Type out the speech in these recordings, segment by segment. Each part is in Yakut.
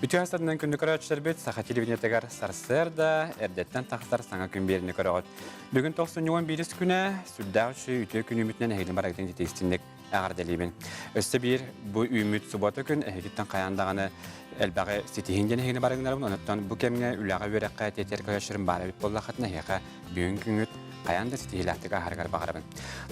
Үтүө астарынан күндү көрөөччүлэрбит Саха телевидениетыгар сарсыарда эрдэттэн тахсар саҥа күн биэриини көрөҕүт. Бүгүн 91 күнэ сүрдээх үчүгэй үтүө күнүмүтүнэн эһигини барыгытын итиистинник эҕэрдэлиибин. Өссө биир бу үүммүт суббота күн эһигиттэн хайаан даҕаны элбэҕи ситиһин диэн эһигини барыгынарабын. Онуттан бу кэмҥэ үлэҕэ үөрэххэ тиэтэр көрөөччүлэрим баар эбит буоллаххытына эһиэхэ бүгүн күҥҥүт хайаан да ситиһиилээхтик ааһарыгар баҕарабын.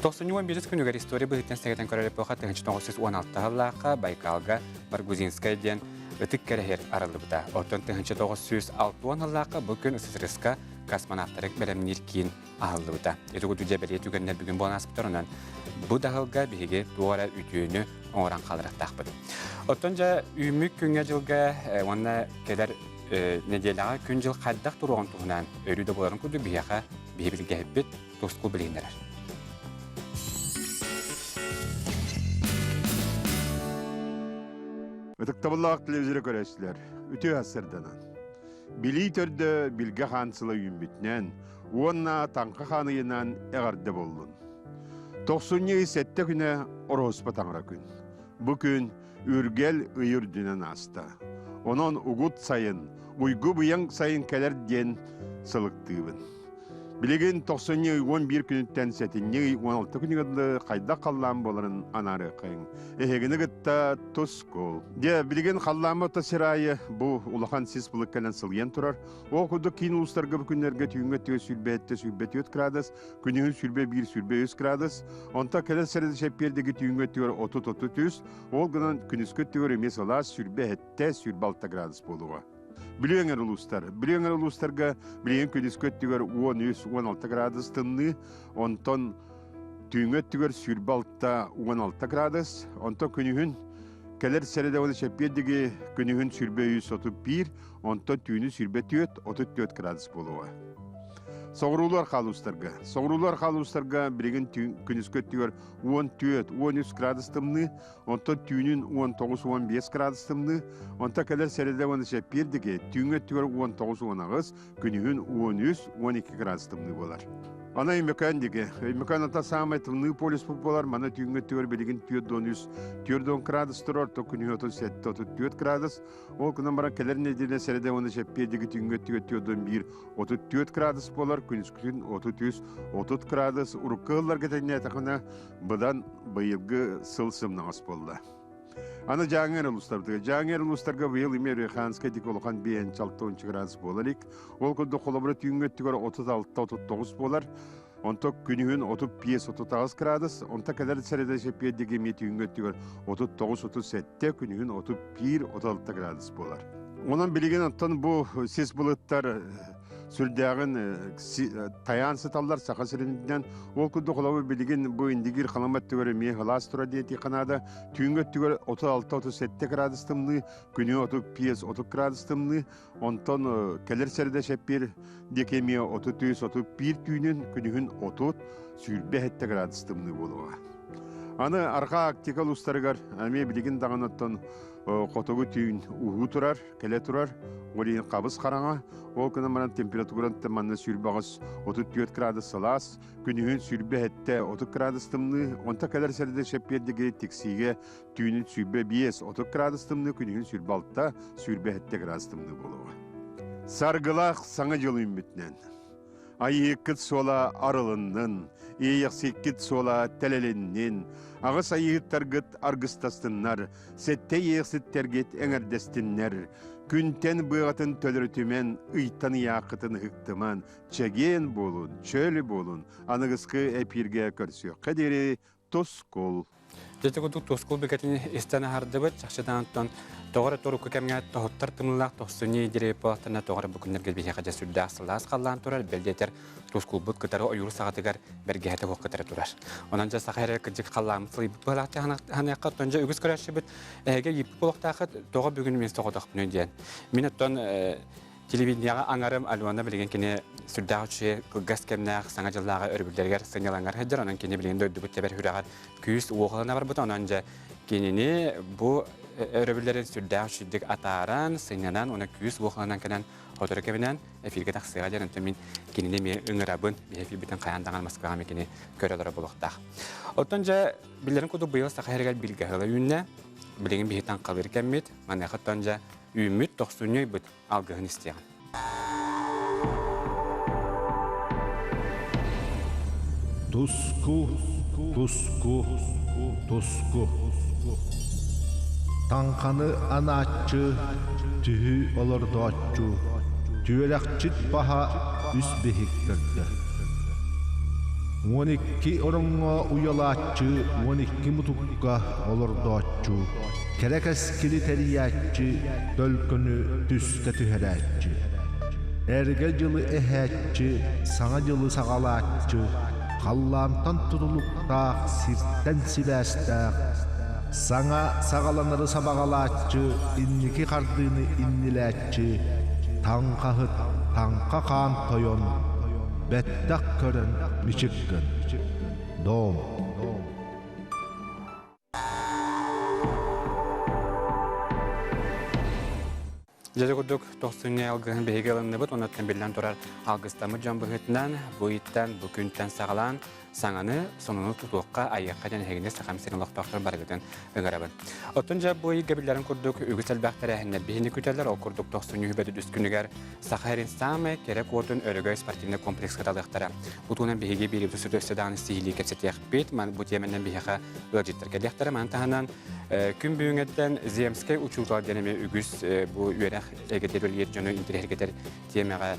91 күнүгэр история быһыытынан сэгэтэн көрөр эпоха 1916 сыллаахха Байкалга Баргузинскай диэн ытык кэрэһир арыллыбыта. Оттон 1960 сыллаахха бу күн СССР-ка космонавтары бэлэмниир киин аһыллыбыта. Ити курдук дьэ бэлиэ түгэннэр бүгүн буолан ааспыттар. Онон бу даһылга биһиги туох эрэ үтүөнү оҥорон хааларыахтаахпыт. Оттон дьэ үүммүт күҥҥэ-дьылга уонна кэлэр нэдиэлэҕэ күн-дьыл хайдах туруоҕун туһунан өрүү да буоларын курдук биһиэхэ биһи билгэһиппит тускул билиһиннэрэр. Ытыктабыллаах телевизоры көрөөччүлэр, үтүө сарсыарданан. Билии төрдө Билгэ хаан сыла үүммүтүнэн уонна Таҥха хаан ыйынан эҕэрдэ буоллун. Тохсунньу ый сэттэ күнэ Ороһуспа таҥара күн. Бу күн Үргэл ый үрдүнэн ааста. Онон угут сайын, уйгу быйаҥ сайын кэлэр диэн сылыктыыбын. Билигин тохсунньу ый 11 күнүттэн сэтинньи ый 16 күнүгэр дылы хайдах халлаан буоларын анаарыаххайыҥ. Эһигини кытта тускул. Дьэ, билигин халлааммыт сир аайы бу улахан сис былыт кэлэн сылыйан турар. Ол курдук киин улуустарга бу күннэргэ түүҥҥэ өттүгэр сүүрбэ сүүрбэ түөрт градус, күнүһүн 21-23 градус, онтон кэлэр сэрэтэ чэппиэрдиги түүҥҥү өттүгэр 30-33, ол гынан күнүскү өттүгэр эмиэ сылаас 27-26 градус буолуоҕа. Бүлүү эҥэр улуустар. Бүлүү эҥэр улуустарга билигин күнүскү өттүгэр 13-16 градус тымныы, онтон түүҥҥү өттүгэр 26-16 градус, онтон күнүһүн кэлэр сэрэдэ уонна чэппиэрдиги күнүһүн 23-31, онтон түүнү 24-34 градус буолуоҕа. Соҕуруулар хаалуустарга. Соҕуруулар хаалуустарга билигин күнүскү өттүгэр 14-13 градус тымныы, онтон түүнүн 19-15 градус тымныы, онтон кэлэр сэрэдэ уонна чэппиэрдиги түүҥҥү өттүгэр 19-18, күнүһүн 13-12 градус тымныы буолар. Аны Өймөкөөн диги. Өймөкөөн ата саамай тымныы полюс буолар. Маны түүҥҥү өттүгэр билигин 4-13, 4 градус турар, то күнүһү 37-34 градус. Ол гынан баран кэлэр нэдиэлэ сэрэдэ уонна чэппиэрдиги түүҥҥү өттүгэр 41 34 градус буолар, күнүскүтүн 33 30 градус. Урукку ыһылларга тэҥнээтэххинэ, быдан быйылгы сыл сымнаҕас буолла. Аны Дьааҥы улуустарбытыгар. Дьааҥы улуустарга быйыл эмиэ Реханскай дик улахан биэһин 60 градус буолар илик. Ол курдук холобура түүҥҥү өттүгэр 36-39 буолар. Онто күнүһүн 35-38 градус, онто кэлэр сэрэдэ чэппиэрдиги эмиэ түүҥҥү өттүгэр 39-37, күнүһүн 31-36 градус буолар. Онон билигин оттон бу сис былыттар сүрдээҕин тайаан сыталлар Саха сиринэн. Ол курдук холобур билигин бу Индигир халыма өттүгэр эмиэ сылаас турар диэтиэххэ наада. Түүҥҥү өттүгэр 36-37 градус тымныы, күнү 35-30 градус тымныы. Онтон кэлэр сэрэдэ чэппиэр диэки эмиэ 33-31 түүнүн, күнүһүн 30, 27 градус тымныы буолуоҕа. Аны Арҕаа Арктика улуустарыгар эмиэ билигин даҕаны оттон хотугу түүн уһуу турар, кэлэ турар. Ол иһин хабыс хараҥа. Ол гынан баран температуран манна сүүрбэҕис 34 градус сылаас, күнүһүн 27 30 градус тымныы. Онто кэлэр сэрэдэ чэппиэрдиги Тиксиигэ Түүнүн 25, 30 градус тымныы, күнүһүн 26, 27 градус тымныы буолуоҕа. Саргылаах саҥа дьыл үүммүтүнэн. Айыыккыт суола арылыннын, иэйэхсиккит суола тэлэлиннин, аҕыс айыыһыттаргыт аргыстастыннар, сэттэ иэйэхситтэргит эҥэрдэстиннэр, күнтэн быаҕатын төлөрүтүмэн, ыйтан ыйааххытын ыһыктыман, чэгиэн буолун, чөл буолун, аныгыскы эпииргэ көрсүөххэ диэри Тускул. Дьэ курдук Тускул бикэтин истэн аһардыбыт. Чахчытан оттон тоҕо эрэ турукку кэмҥэ тоһуттар тымныылаах тохсунньу деревьялартан тоҕо эрэ бу күннэргэ биһиэхэ дьэ сүрдээх сылаас халлаан турар. Бэл диэтэр Тускулбут кытары ойуур саҕатыгар бэргэһэтэ суох кытары турар. Онон дьэ саха эрэ кырдьык халлааммыт сылыйбыт быһалаах ханыахха оттон дьэ үгүс көрөөччүбүт эһиги ыйыппыт буолуохтааххыт тоҕо бүгүн мин соҕотохпунуй диэн. Мин оттон Телевидениеҕа аҥарым Алена билигин кини сүрдээх үчүгэй кылгас кэмнээх Саҥа дьыллааҕы өрөбүллэригэр сынньалаҥар сылдьар. Онон кини билигин дойдубут тэбэр сүрэҕэр күүс уоҕулана барбыта. Онон дьэ кинини бу өрөбүллэрин сүрдээх үчүгэйдик атааран, сынньанан уонна күүс уоҕуланан кэлэн сотору кэминэн эфиргэ тахсыаҕа диэн онтон мин кинини эмиэ ыҥырабын. Биһи эфирбитин хайаан даҕаны Москваҕа эмиэ кини көрө олоро буолуохтаах. Оттон дьэ биллэрин курдук быйыл Саха сиригэр билгэ ыла үүннэ. Билигин биһи таҥхалыыр кэммит. Маныаха оттон дьэ. Үүммүт тохсунньу ыйбыт алгыһын истиэҕин. Туску, туску, туску. Таҥханы анааччы, түһүү олордооччу, түөрэхчит баһа үс биһик төрдө. 12 ороҥҥо уйалааччы, 12 мутукка олордооччу, кэрэ кэскили тэрийээччи, төлкөнү түстэ түһэрээччи. Эргэ дьылы эһээччи, саҥа дьылы саҕалааччы, халлаантан тутулуктаах, сиртэн сибээстээх, саҥа саҕаланары сабаҕалааччы, инники хардыыны иннилээччи, таҥхаһыт, таҥха хаан тойон, бэттэх көрөн мичик гын. Дом. Дьэ курдук тохсунньу алгыһын биһиги ылынныбыт, онуттан биллэн турар алгыстаммыт дьон быһыытынан бу ыйыттан, бу күнтэн саҕалаан саҥаны, сонуну тутуохха, айыахха диэн эһигини Сахам сирин олохтоохторун барыгытын ыҥырабын. Оттон дьэ бу ыйга биллэрин курдук үгүс элбэх тэрээһиннэр биһини күтэллэр. Ол курдук тохсунньу үһү күнүгэр Саха сирин саамай кэрэ куотун Өрөгөй спортивнай комплекска талыахтара. Бу туһунан биһиги биирибит өссө даҕаны сиһилии кэпсэтиэхпит. Бу тиэмэнэн биһиэхэ ыалдьыттар кэлиэхтэрэ. Маны таһынан Күн бүгүҥҥэттэн Земскэй учуутал диэн эмиэ үгүс бу үөрэх эйгэтигэр үлэлиир дьону интэриэһиргэтэр тиэмэҕэ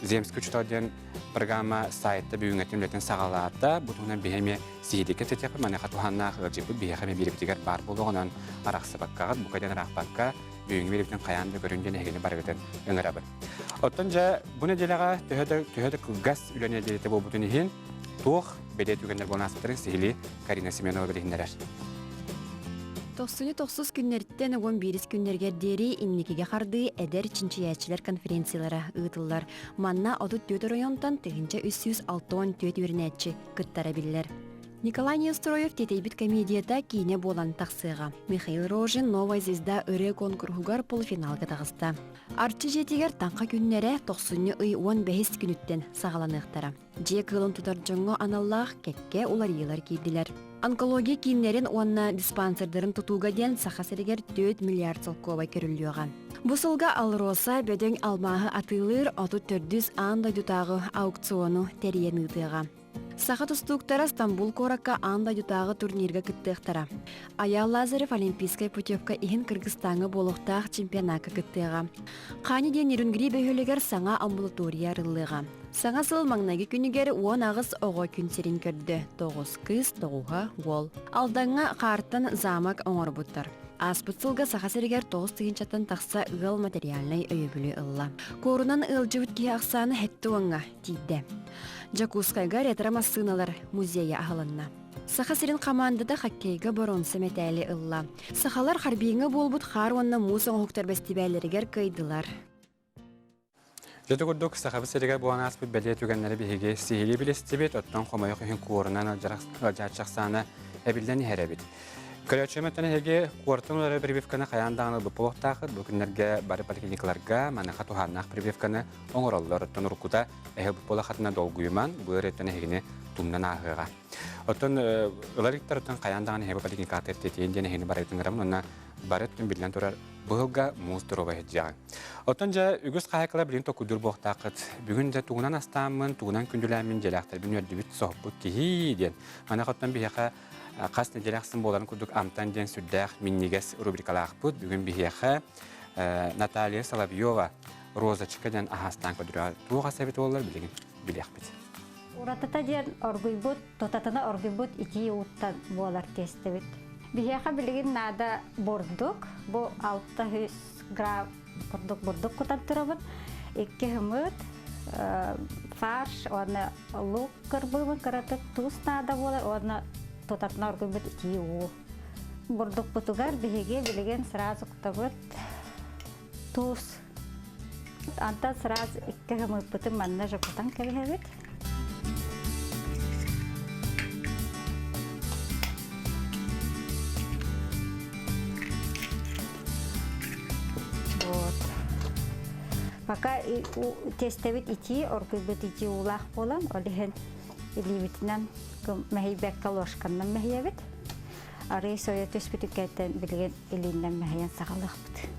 Земскэй учуутал диэн программа сайтта бүгүҥҥэттэн үлэтин саҕалаата. Бу туһунан биһи эмиэ сиһилии кэпсэтиэхпит. Маныаха туһааннаах ыалдьыппыт биһиэхэ эмиэ биирбитигэр баар буолуоҕунан арахсыбаккаҕыт, бука диэн араахпакка бүгүҥҥү биирбитин хайаан да көрүн диэн эһигини барыгытын ыҥырабын. Оттон дьэ бу нэдиэлэҕэ төһө да төһө да кылгас үлэ нэдиэлэтэ буолбутун иһин туох бэлиэ түгэннэр буолан ааспыттарын сиһилии Карина Семенова билиһиннэрэр. Тохсунньу тохсус күннэриттэн 11 күннэригэр диэри инникигэ хардыы эдэр чинчийээччилэр конференциялара ыытыллар. Манна 34 оройуонтан 1364 үөрэнээччи кыттара биллэр. Николай Неустроев тиэтэйбит комедията киинэ буолан тахсыаҕа. Михаил Рожин «Новая звезда» ырыа конкурһугар полуфиналга таҕыста. Арчы дьиэтигэр таҥха күннэрэ тохсунньу ый 15 күнүттэн саҕаланыахтара. Дьиэ кыылын тутар дьоҥҥо аналлаах кэккэ уларыйыылар киирдилэр. Онкология кииннэрин уонна диспансердарын тутууга диэн Саха сиригэр 4 миллиард солкуобай көрүллүөҕэ. Бу сылга АЛРОСА бөдөҥ алмааһы атыылыыр 34 аан дойдутааҕы аукциону тэрийэн ыытыаҕа. Саха тустууктара Стамбул куоракка аан дойдутааҕы турнирга кыттыахтара. Айаал Лазарев олимпийскай путевка иһин Кыргызстаҥҥа буолуохтаах чемпионакка кыттыаҕа. Хани диэн Нерюнгри бөһүөлэгэр саҥа амбулатория арыллыаҕа. Саҥа сыл маҥнайгы күнүгэр 18 оҕо күн сирин көрдө, тоҕус кыыс, тоҕуһа уол. Алдаҥҥа хаартан замок оҥорбуттар. Ааспыт сылга Саха сиригэр 9 тыһыынчаттан тахса ыал материальнай өйөбүлү ылла. Куорунан ыалдьыбыт киһи ахсаана сэттэ уоҥҥа тиийдэ. Дьокуускайга ретро-массыыналар музейа аһылынна. Саха сирин хамаандата хоккейга боруонса мэтээли ылла. Сахалар Харбиҥҥа буолбут хаар уонна муус оҥоһуктар бэстибээллэригэр кыайдылар. Дьэ курдук Сахабыт сиригэр буолан ааспыт бэлиэ түгэннэри биһиги сиһилии билистибит, оттон хомойуох иһин куорунан ыалдьааччы ахсаана эбиллэн иһэр эбит. Көрөөччүмэттэн эһиги куортан улары прививканы хайаан даҕаны ылбыт буолуохтаахыт. Бу күннэргэ бары поликлиникаларга маныаха туһааннаах прививканы оҥороллор. Оттон уруккута эһи ылбыт буолахатына долгуйуман, бу ыарыыттан эһигини тумнан ааһыаҕа. Оттон ылар иттэр хайаан даҕаны эһиги поликлиникаҕа тиэйин диэн эһигини барыгытын ыҥырабын уонна бары өттүн биллэн турар быһылга муус туруба иһдьэҕин. Оттон дьэ үгүс хаһаайкалар билигин токуйдуур буолуохтааххыт. Бүгүн дьэ тугунан астааммын, тугунан күндүлээммин дьиэлээхтэрбин үөрдүбүт, соһуппут киһи диэн. Маныаха оттон биһиэхэ хас нэдиэлэ ахсын буоларын курдук амтан диэн сүрдээх минньигэс рубрикалаахпыт. Бүгүн биһиэхэ Наталья Соловьева Розочка диэн аһаастаан көрдөрөр. Туох ас эбит буоллар билигин билиэхпит. Уратыта диэн оргуйбут, тутатына оргуйбут итии ууттан буолар тиэстэбит. Биһиэхэ билигин наада бурдук. Бу 600 грамм курдук бурдук кутан турабын. Икки хымыт, фарш уонна лук кырбыыбын кыратык туус наада буолар уонна тутатына оргуйбут итии уу. Бурдукпутугар биһиги билигин сразу кутабыт туус. Антан сразу икки хымыппытын манна же кутан кэбиһэбит. Вот. Пока тестэбит итии, оргуйбут итии уулаах буолан, ол иһин илиибитинэн мэһийбэккэ ложканан мэһийэбит. Арыы сойо түспүтүн кэнниттэн билигин илииннэн мэһийэн саҕалыахпыт.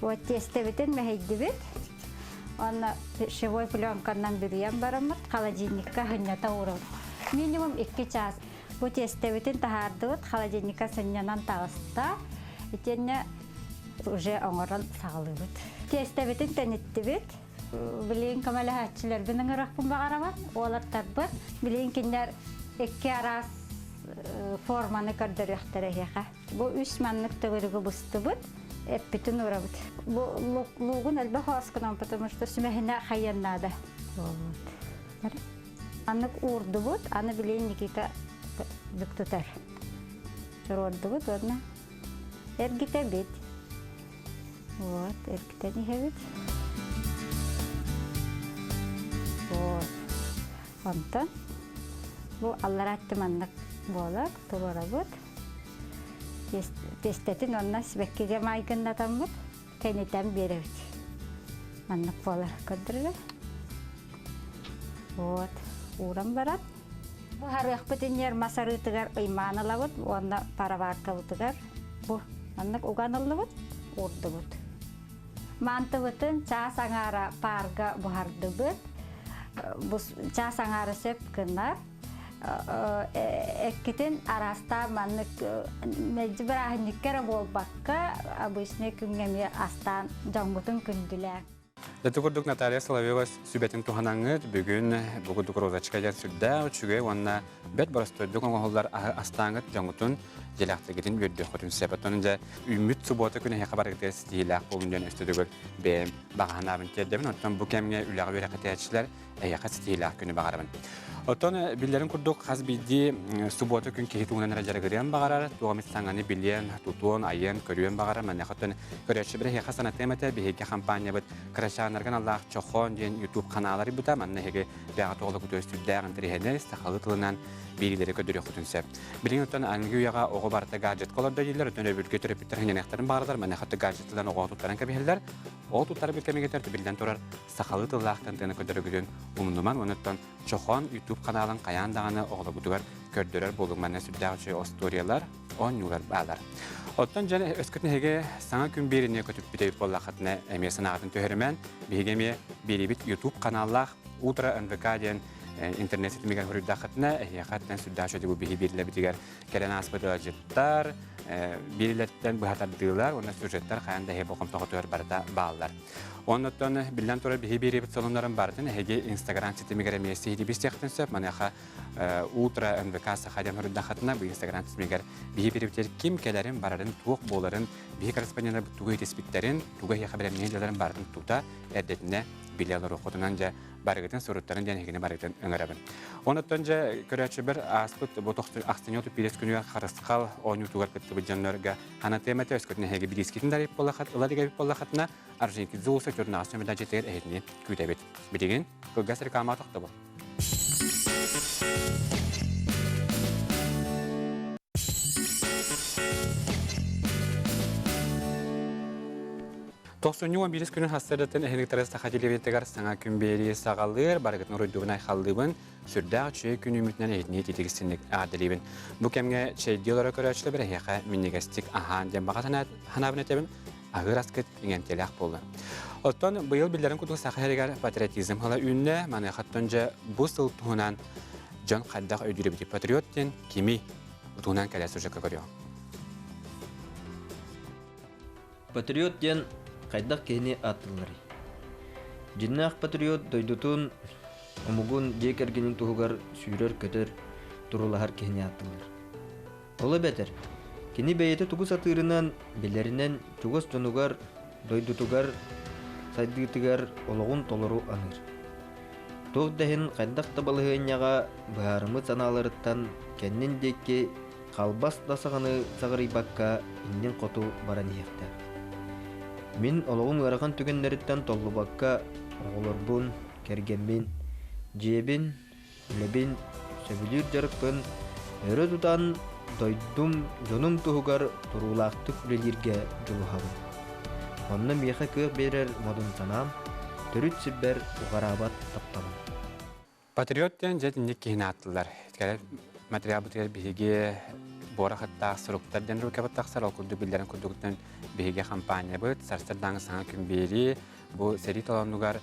Вот тиэстэбитин мэһэйдибит. Онно пищевой пленканан бүрүйэн бараммыт холодильникка сынньата уурабыт. Минимум 2 чаас. Бу тиэстэбитин таһаардыбыт, холодильникка сынньанан таҕыста. Итиэннэ уже оҥорон саҕалыыбыт. Тиэстэбитин тэниттибит. Билигин көмөлөһөөччүлэрбин ыҥырыахпын баҕарабын. Уолаттарбыт билигин кинилэр икки араас форманы көрдөрүөхтэрэ эһиэхэ. Бу үс маннык төгүрүгү быстыбыт, эппитин уурабыт. Бу луугун элбэх оскунан, потому что сүмэһинэ хайыан наада. Вот. Маннык уурдубут, аны билигин Никита бүк тутар. Туруордубут уонна эргитэбит. Вот, эргитэн иһэбит. Вот. Онтон бу аллараатты маннык буолар, туруорабыт. Тиэстэтин уонна сибэккигэ майгыннатаммыт, тэнитэн биэрэбит. Маннык буолар көрдөрөр. Вот, ууран баран. Буһарыахпыт иннигэр мас арыытыгар ыймаан ылабыт уонна пароваркабытыгар бу маннык уган ыллыбыт, уурдубут. Мантыбытын чаас аҥаара паарга буһардыбыт. Бу чаас аҥаара сөп гынар. Эккитин араастаан маннык мэлдьи бырааһынньыкка эрэ буолбакка, обычный күҥҥэ эмиэ астаан дьоҥҥутун күндүлээҥ. Ити курдук Наталья Соловьева сүбэтин туһанаҥҥыт бүгүн бу курдук розочка диэн сүрдээх үчүгэй уонна бэрт боростуойдук оҥоһуллар аһы астааҥҥыт дьоҥҥутун дьиэлээхтэргитин үөрдүөххүтүн сөп. Оттон дьэ үүммүт субуота күн эһиэхэ барыгытыгар ситиһиилээх буолун диэн өстө төгүл бэйэм баҕа санаабын тиэрдэбин. Оттон бу кэмҥэ үлэҕэ үөрэххитээччилэр эһиэхэ ситиһиилээх күнү баҕарабын. Оттон биллэрин курдук хас биирдии субуота күн киһи туһунан эрэ дьарыгырыан баҕарар, туох эмит саҥаны билиэн, тутуон, айыан, көрүөн баҕарар. Маныаха оттон көрөөччү бир эһиэхэ санатыам этэ, биһиги хампаанньабыт Кырачааннарга аналлаах Чохон диэн YouTube ханаалар ыйбыта. Манна эһиги бэйэҕит оҕолоргутугар сүрдээх интэриэһинэй сахалыы тылынан биэриилэри көрдөрүөххүтүн сөп. Билигин оттон аныгы үйэҕэ оҕо барыта гаджетка олордо дииллэр, оттон өбүлгэ төрөппүттэр ханньаныахтарын баҕараллар, маныаха гаджетынан оҕоҕо туттаран кэбиһэллэр. Ол туттарбыт кэмигэр биллэн турар сахалыы тыллаах контены көрдөрөргүтүн умнуман уонуттан Чохон YouTube ханаалын хайаан даҕаны оҕолоргутугар көрдөрөр буолуҥ манна сүрдээх үчүгэй остуоруйалар, оонньуулар баалар. Оттон дьон өскөтүн эһиги саҥа күн биэриини көтүппүт эбит буоллаххытына эмиэ санааҕытын түһэримэн биһиги эмиэ биэрибит YouTube ханааллаах Утро НВК диэн интернет ситимигэр хоруйдааххытына эһиэхэ сүрдээх үчүгэй бу биһи биэрилэбитигэр кэлэн ааспыт ыалдьыттар, биэрилэртэн быһа тардыылар уонна сюжеттар хайаан да эһиги болҕомтоҕутугар барыта бааллар. Оннуттан биллэн турар биһи биэрибит сонуннарын барытын эһиги Инстаграм ситимигэр эмиэ сиһилии билсиэххитин сөп. Маныаха Утро НВК Саха диэн хоруйдаххытына бу Инстаграм ситимигэр биһи биэрибитигэр ким кэлэрин, барарын, туох буоларын, биһи корреспонденттар тугу иитиспиттэрин, тугу эһиэхэ бэлэмниир дьаларын барытын тута эрдэтинэ билэ олоруоххутунан дьэ барыгытын суруттарын диэн эһигини барытын ыҥырабын. Онуттан дьэ көрөөччүбэр ааспыт бу ахсынньы 31 күнүгэр Харысхал оонньуутугар кыттыбыт дьоннорго ханатыам этэ өскөтүн эһиги билиискитин да ылар эбит буоллаххытына Орджоникидзе уулусса төрүнэҕэс нөмүрдээх дьиэтигэр эһигини күүтэбит. Билигин кылгас реклама тохтобул. Тохсунньу 11 күнүн хассырдатын эһиниктары саха телевизорыгар саҥа күн биэрии саҕалыыр, барыгытын уруйдугун айхаллыыбын, сүрдээх үчүгэй күн үүммүтүнэн эһитини титигиссинник аадалыыбын. Бу кэмҥэ чэйдии олоро көрөөччүлэр эһиэхэ минньигэстик аһаан диэн баҕа санаабын этэбин, аһыыр аскыт иҥэмтиэлээх буолла. Оттон быйыл биллэрин курдук саха сиригэр патриотизм сыла үүннэ, маныаха оттон дьэ бу сыл туһунан дьон хайдах өйдүүр эбитий патриот диэн кими туһунан кэлэр сюжекка көрүөҕүҥ. Патриот диэн хайдах киһини ааттыылларый? Дьиннээх патриот дойдутун, омугун, дьиэ кэргэнин туһугар сүүрэр-көтөр, туруулаһар киһини ааттыыллар. Ол эбэтэр, кини бэйэтэ тугу сатыырынан, билэринэн чугас дьонугар, дойдутугар, сайдыытыгар олоҕун толору аныыр. Туох да иһин хайдах да балаһыанньаҕа быһаарыммыт санааларыттан кэннин диэки халбас да саҕаны саҕарыйбакка иннин хоту баран иһиэхтээх. Мин олоҕум ыарахан түгэннэриттэн толлубакка оҕолорбун, кэргэммин, дьиэбин, үлэбин, сөбүлүүр дьарыкпын өрө тутан дойдум, дьонум туһугар туруулаахтык үлэлииргэ дьулуһабын. Онно миэхэ кыах биэрэр модун санаам, төрүт сирбэр уҕараабат тапталым. Патриот диэн дьэ итинник киһини ааттылар. Кэлэр материалбытыгар биһиги Буорах ыттаах суруктар диэн рубрикабыт тахсар. Ол курдук биллэрин курдугуттан биһиги хампаанньабыт сарсыардааҥы саҥа күн биэрии бу сэрии толоонугар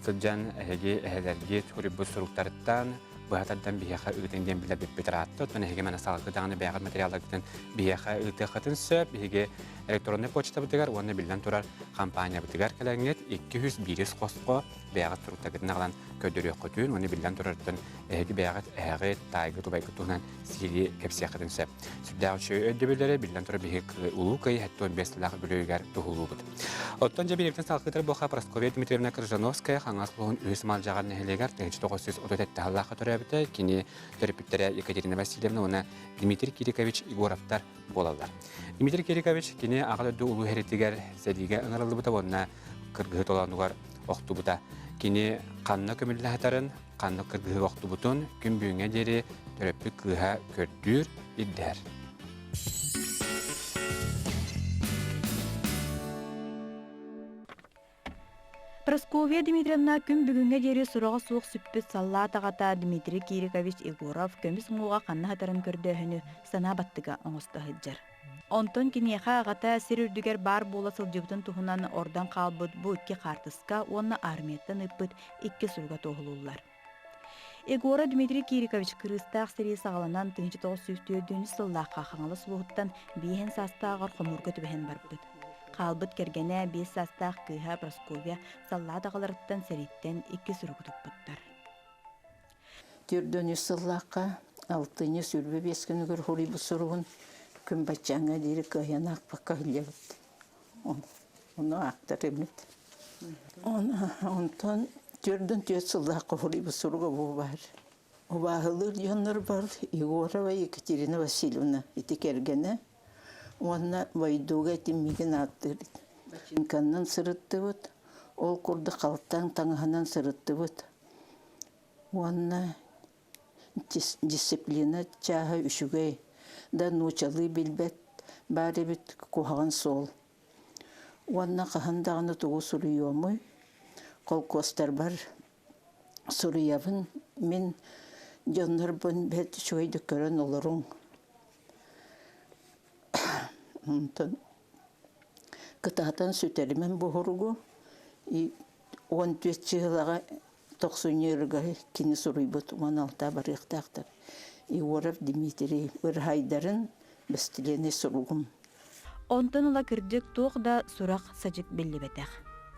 сылдьан эһиги эһэлэргит суруйбут суруктарыттан быһа тардан биһиэхэ ыытын диэн билэрбиппит ыраатта. Оттон эһиги маны салгыы даҕаны бэйэҕит материалларгытын биһиэхэ ыытыаххытын сөп. Биһиги электроннай почтабытыгар уонна биллэн турар компаниябытыгар кэлэҥҥит 201 хоско бэйэҕит суруктаргытын аҕалан көрдөрүөххүтүн уонна биллэн турартан эһиги бэйэҕит эһэҕит, таайгыт, убайгыт туһунан сиһилии кэпсиэххитин сөп. Сүрдээх үчүгэй өйдөбүллэри биллэн турар биһиги Улуу Кыайыы 75 сыллаах үбүлүөйүгэр туһулуубут. Оттон дьэ бириэмтэн салгыытар буолха Прасковья Дмитриевна Крыжановская Хаҥас улууһун үһүс Малдьаҕар нэһилиэгэр 1937 сыллаахха төрөөбүтэ. Кини төрөппүттэрэ Екатерина Васильевна уонна Дмитрий Кирикович Егоровтар буолаллар. Дмитрий Кирикович кини Аҕа дойду улуу иһэритигэр сэриигэ ыҥырыллыбыта уонна кыргыһыы толоонугар охтубута. Кини ханна көмүллэ сытарын, ханна кыргыһыы охтубутун күн бүгүҥҥэ диэри төрөппүт кыыһа көрдүүр, ирдэһэр. Прасковья Дмитриевна күн бүгүҥҥэ диэри сураҕа суох сүппүт саллаат аҕата Дмитрий Кирикович Егоров көмүс уҥуоҕа ханна сытарын көрдөөһүнү санаа баттыга оҥосто сылдьар. Онтон киниэхэ аҕата сир үрдүгэр баар буола сылдьыбытын туһунан ордон хаалбыт бу икки хаартыска уонна армияттан ыыппыт икки суруга туоһулууллар. Егора Дмитрий Кирикович кырыыстаах сэрии саҕаланан 1904 сыллаахха Хаҥалас улууһуттан биэһин саастааҕар хомуурга түбэһэн барбыт. Хаалбыт кэргэнэ биэс саастаах кыыһа Прасковья саллаат аҕаларыттан сэрииттэн икки суругу туппуттар. Төрдөн үс сыллаахха алтынньы сүүрбэ биэс күнүгэр суруйбут суругун күн баччааҥҥа диэри кыайан аахпакка иһиллэбит. Ону аахтар эмит. Онтон төрдөн түөрт сыллаахха суруйбут суруга бу баар. Убааһылыыр дьоннор бар Егорова Екатерина Васильевна ити кэргэнэ уонна Бойдууга этиммигин ааттыыр. Бачыыҥканнан сырыттыбыт, ол курдук халтаҥ таҥаһынан сырыттыбыт. Уонна дисциплина чааһа үчүгэй да нуучалыы билбэт баар эбит куһаҕан суол. Уонна хаһан даҕаны тугу суруйуомуй, холкуостарбар суруйабын, мин дьоннорбун бэрт үчүгэйдик көрөн олоруҥ. Онтон кытаатан сүтэримэн буһуругу 14 чыһылаҕа тохсунньу ырыга кини суруйбут 16 барыахтаахтар. Егоров Дмитрий ырыһайдарын бэстилиэнэй суругум. Онтон ыла кырдьык туох да сурах-садьык биллибэтэх.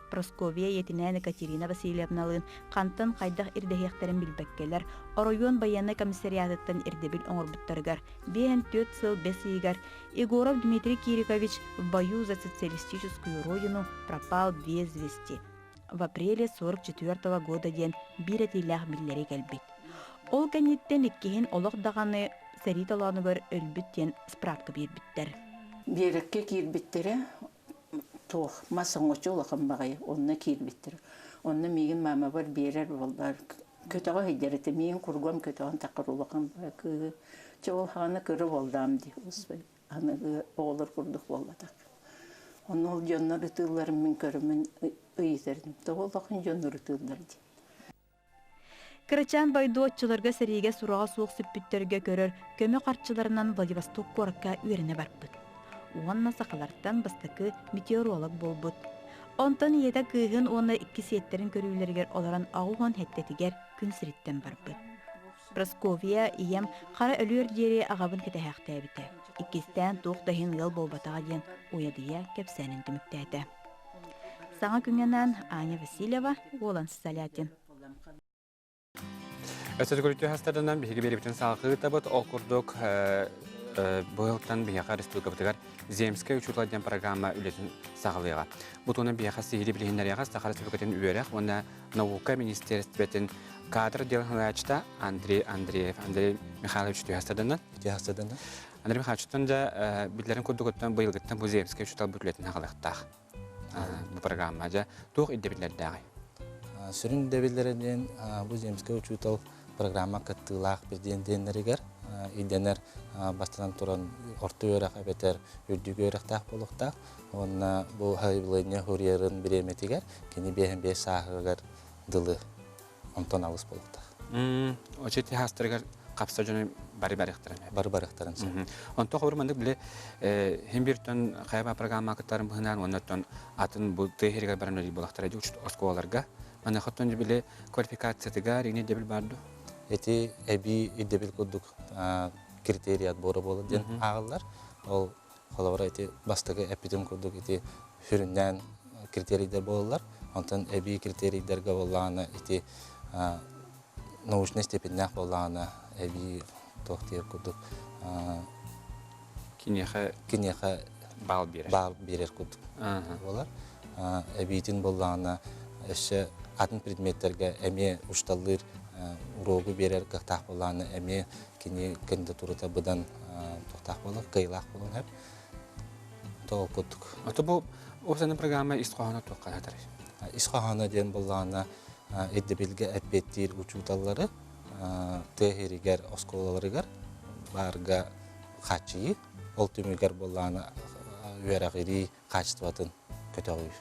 Прасковья ийэтинээн Екатерина Васильевналыын хантан хайдах ирдэһиэхтэрин билбэккэлэр, оройуон байыаннай комиссариатыттан ирдэбил оҥорбуттарыгар 54 сыл бэс ыйыгар Егоров Дмитрий Кирикович в бою за социалистическую родину пропал без вести в апреле 44 года диэн биир этиилээх биллэрии кэлбит. Ол кэнниттэн иккиһин олох даҕаны сэрии толоонугар өлбүт диэн справка биэрбиттэр. Биэрэккэ киирбиттэрэ туох мас оҥочо улахан баҕайы онно киирбиттэрэ. Онно миигин маамабар биэрэр буолбар көтөҕө сылдьар этэ миигин кургуом көтөҕөн таххар улахан кыыһы чэ ол хаана кыра буоллаам дии аныгы оҕолор курдук буолбатах. Онно ол дьоннор ытыылларын мин көрөммүн ыйытар этим. Тоҕо улахан дьоннор ытыыллар дии. Кырачаан бойдуоччуларга сэриигэ сураҕа суох сүппүттэргэ көрөр көмө харчыларынан Владивосток куоракка үөрэнэ барбыт. Уонна сахалартан бастакы метеоролог буолбут. Онтон ийэтэ кыыһын уонна икки сиэттэрин көрүүлэригэр олорон аҕуһун сэттэтигэр күн сириттэн барбыт. Прасковья ийэм хара өлүөр диэри аҕабын кэтэһээхтээбитэ. Иккистээн туох да иһин ыал буолбатаҕа диэн уйадыйа кэпсээнин түмүктээтэ. Саҥа күҥҥэ анаан Аня Васильева, Уолан Солятин. Өссө төгүл хастарынан биһиги биэрибитин салҕыы Ол курдук быйылтан биһиэхэ республикабытыгар Земскэй учуутал диэн программа үлэтин саҕалыаҕа. Бу туһунан биһиэхэ сиһилии билиһиннэриэҕэ Саха Республикатын үөрэх уонна наука министиэристибэтин кадр отделын салайааччыта Андрей Андреев. Андрей Михайлович түһэстэрдэнэн. Түһэстэрдэнэн. Андрей Михайловичтан да биллэрин курдугуттан быйылгыттан бу Земскэй учуутал бу үлэтин аҕалыахтаах. Бу программа дьэ туох ирдэбиллэрдээҕий? Сүрүн ирдэбиллэрэ диэн бу Земскэй учуутал программа кыттыылаах президеннэригэр ирдэнэр бастатан туран орто үөрэх эбэтэр үрдүк үөрэхтээх буолуохтаах уонна бу заявление суруйарын бириэмэтигэр кини биэһин биэс сааһыгар дылы онтон алыс буолуохтаах. Очети хаастарыгар Хапса дьону бары барыахтарын. Бары барыахтарын сөп. Онто хобур маннык били хим биртон хайба программа кыттарын быһынан оннотон атын бу тыа сиригэр баран үлэлиир буолахтара дии оскуолаларга. Маныхаттан били квалификациятыгар иҥне ирдэбил баар дуо? Эти эбии ирдэбил курдук критерий отбора буолар диэн ааҕыллар. Ол холобура ити бастакы эппитим курдук ити сүрүннээн критерийдэр буолаллар. Онтон эбии критерийдэргэ буоллаҕына ити научнай степеннээх буоллаҕына эбии туох диир курдук киниэхэ киниэхэ баал биэрэр баал биэрэр курдук буолар. Эбиитин буоллаҕына өссө атын предметтэргэ эмиэ учталлыыр уруогу биэрэр кыахтаах буоллаҕына эмиэ кини кандидатурата быдан туохтаах буолар, кыайыылаах буолуон сөп. Тоҕо курдук. Ото бу уопсайынан программа ис хоһооно туохха сатарый? Ис хоһооно диэн буоллаҕына ирдэбилгэ эппиэттиир учууталлары тыа сиригэр оскуолаларыгар баарга хааччыйыы, ол түмүгэр буоллаҕына үөрэҕирии хаачыстыбатын көтөҕүү.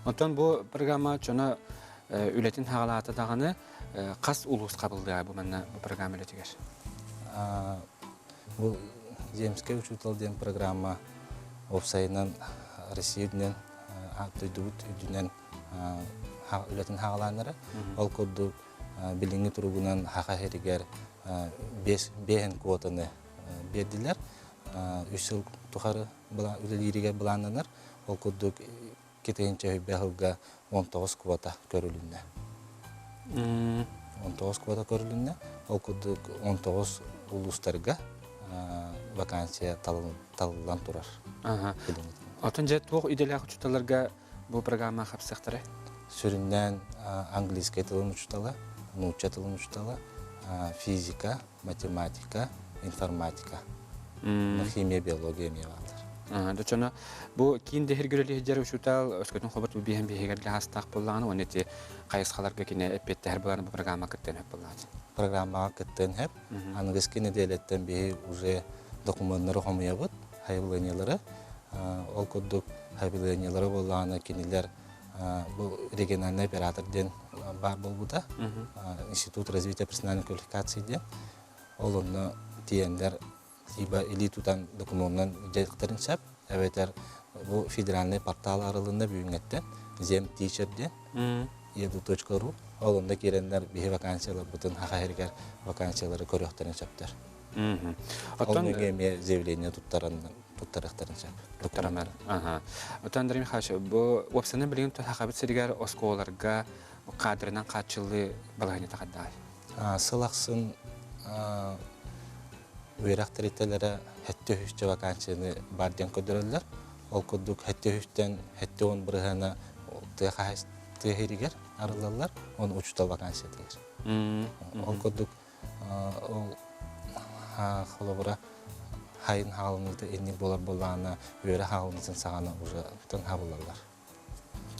Оттон бу программа дьоно үлэтин хаҕалаата даҕаны хас улуус хабыллыа бу манна бу программа үлэтигэр? Бу Земскэй учуутал диэн программа уопсайынан Россия үрдүнэн дойдубут үрдүнэн үлэтин хаҕалааннара. Ол курдук билиҥҥи туругунан Саха сиригэр биэһин квотаны биэрдилэр. Үс сыл тухары үлэлииригэр былааннанар. Ол курдук 2 сылга 19 квота көрүлүннэ. 19 квота көрүлүннэ. Ол курдук 19 улуустарга вакансия талыллан турар. Отон дьэ туох идэлээх учууталларга бу программа хапсыахтара? Сүрүннээн английскай тылын учуутала, нуучча тылын учуутала, физика, математика, информатика, химия, биология эмиэ бааллар. Дочоно бу киин дэһиргэр үлэһитдэр учуутал өскөтүн хобот биһэн биһигэр хаастаах буоллаҕына уонна ити хайысхаларга кине эппиэттэһэр буолан бу программа кыттыан хөп буоллаҕа. Программаҕа кыттыан хөп. Аныгыскы нэдиэлэттэн биһи уже докумуоннары хомуйабыт, хайылыанньалары. Ол курдук хайылыанньалары буоллаҕына кинилэр бу региональный оператор диэн баар буолбута. Институт развития профессиональной квалификации диэн. Ол онно тиийэннэр либо илии тутан докумуонунан дьайыктарын сөп, эбэтэр бу федеральный портал арылынна бүгүҥҥэттэн Zem Teacher диэн edu.ru ол онно киирэннэр биһи вакансияларбытын Саха сиригэр вакансиялары көрүөхтэрин сөптөр. Оттон Ол эмиэ заявление туттаран туттарыахтарын сөп. Туттаранар. Оттон Андрей Михайлович, бу уопсайынан билигин Сахабыт сиригэр оскуолаларга кадрынан хааччыллыы балаһыанньата хайдаҕый? Сыл ахсын үөрэх тэрилтэлэрэ сэттэ үһүсчэ вакансияны бар диэн көрдөрөллөр. Ол курдук сэттэ үһүстэн 70 бырыһыана тыа тыа сиригэр арыллаллар, оны учуутал вакансиятыгар. Ол курдук ол холобура хайын хаалыныыта инник буолар буоллаҕына үөрэх хаалыныытын саҕана уже хабыллаллар.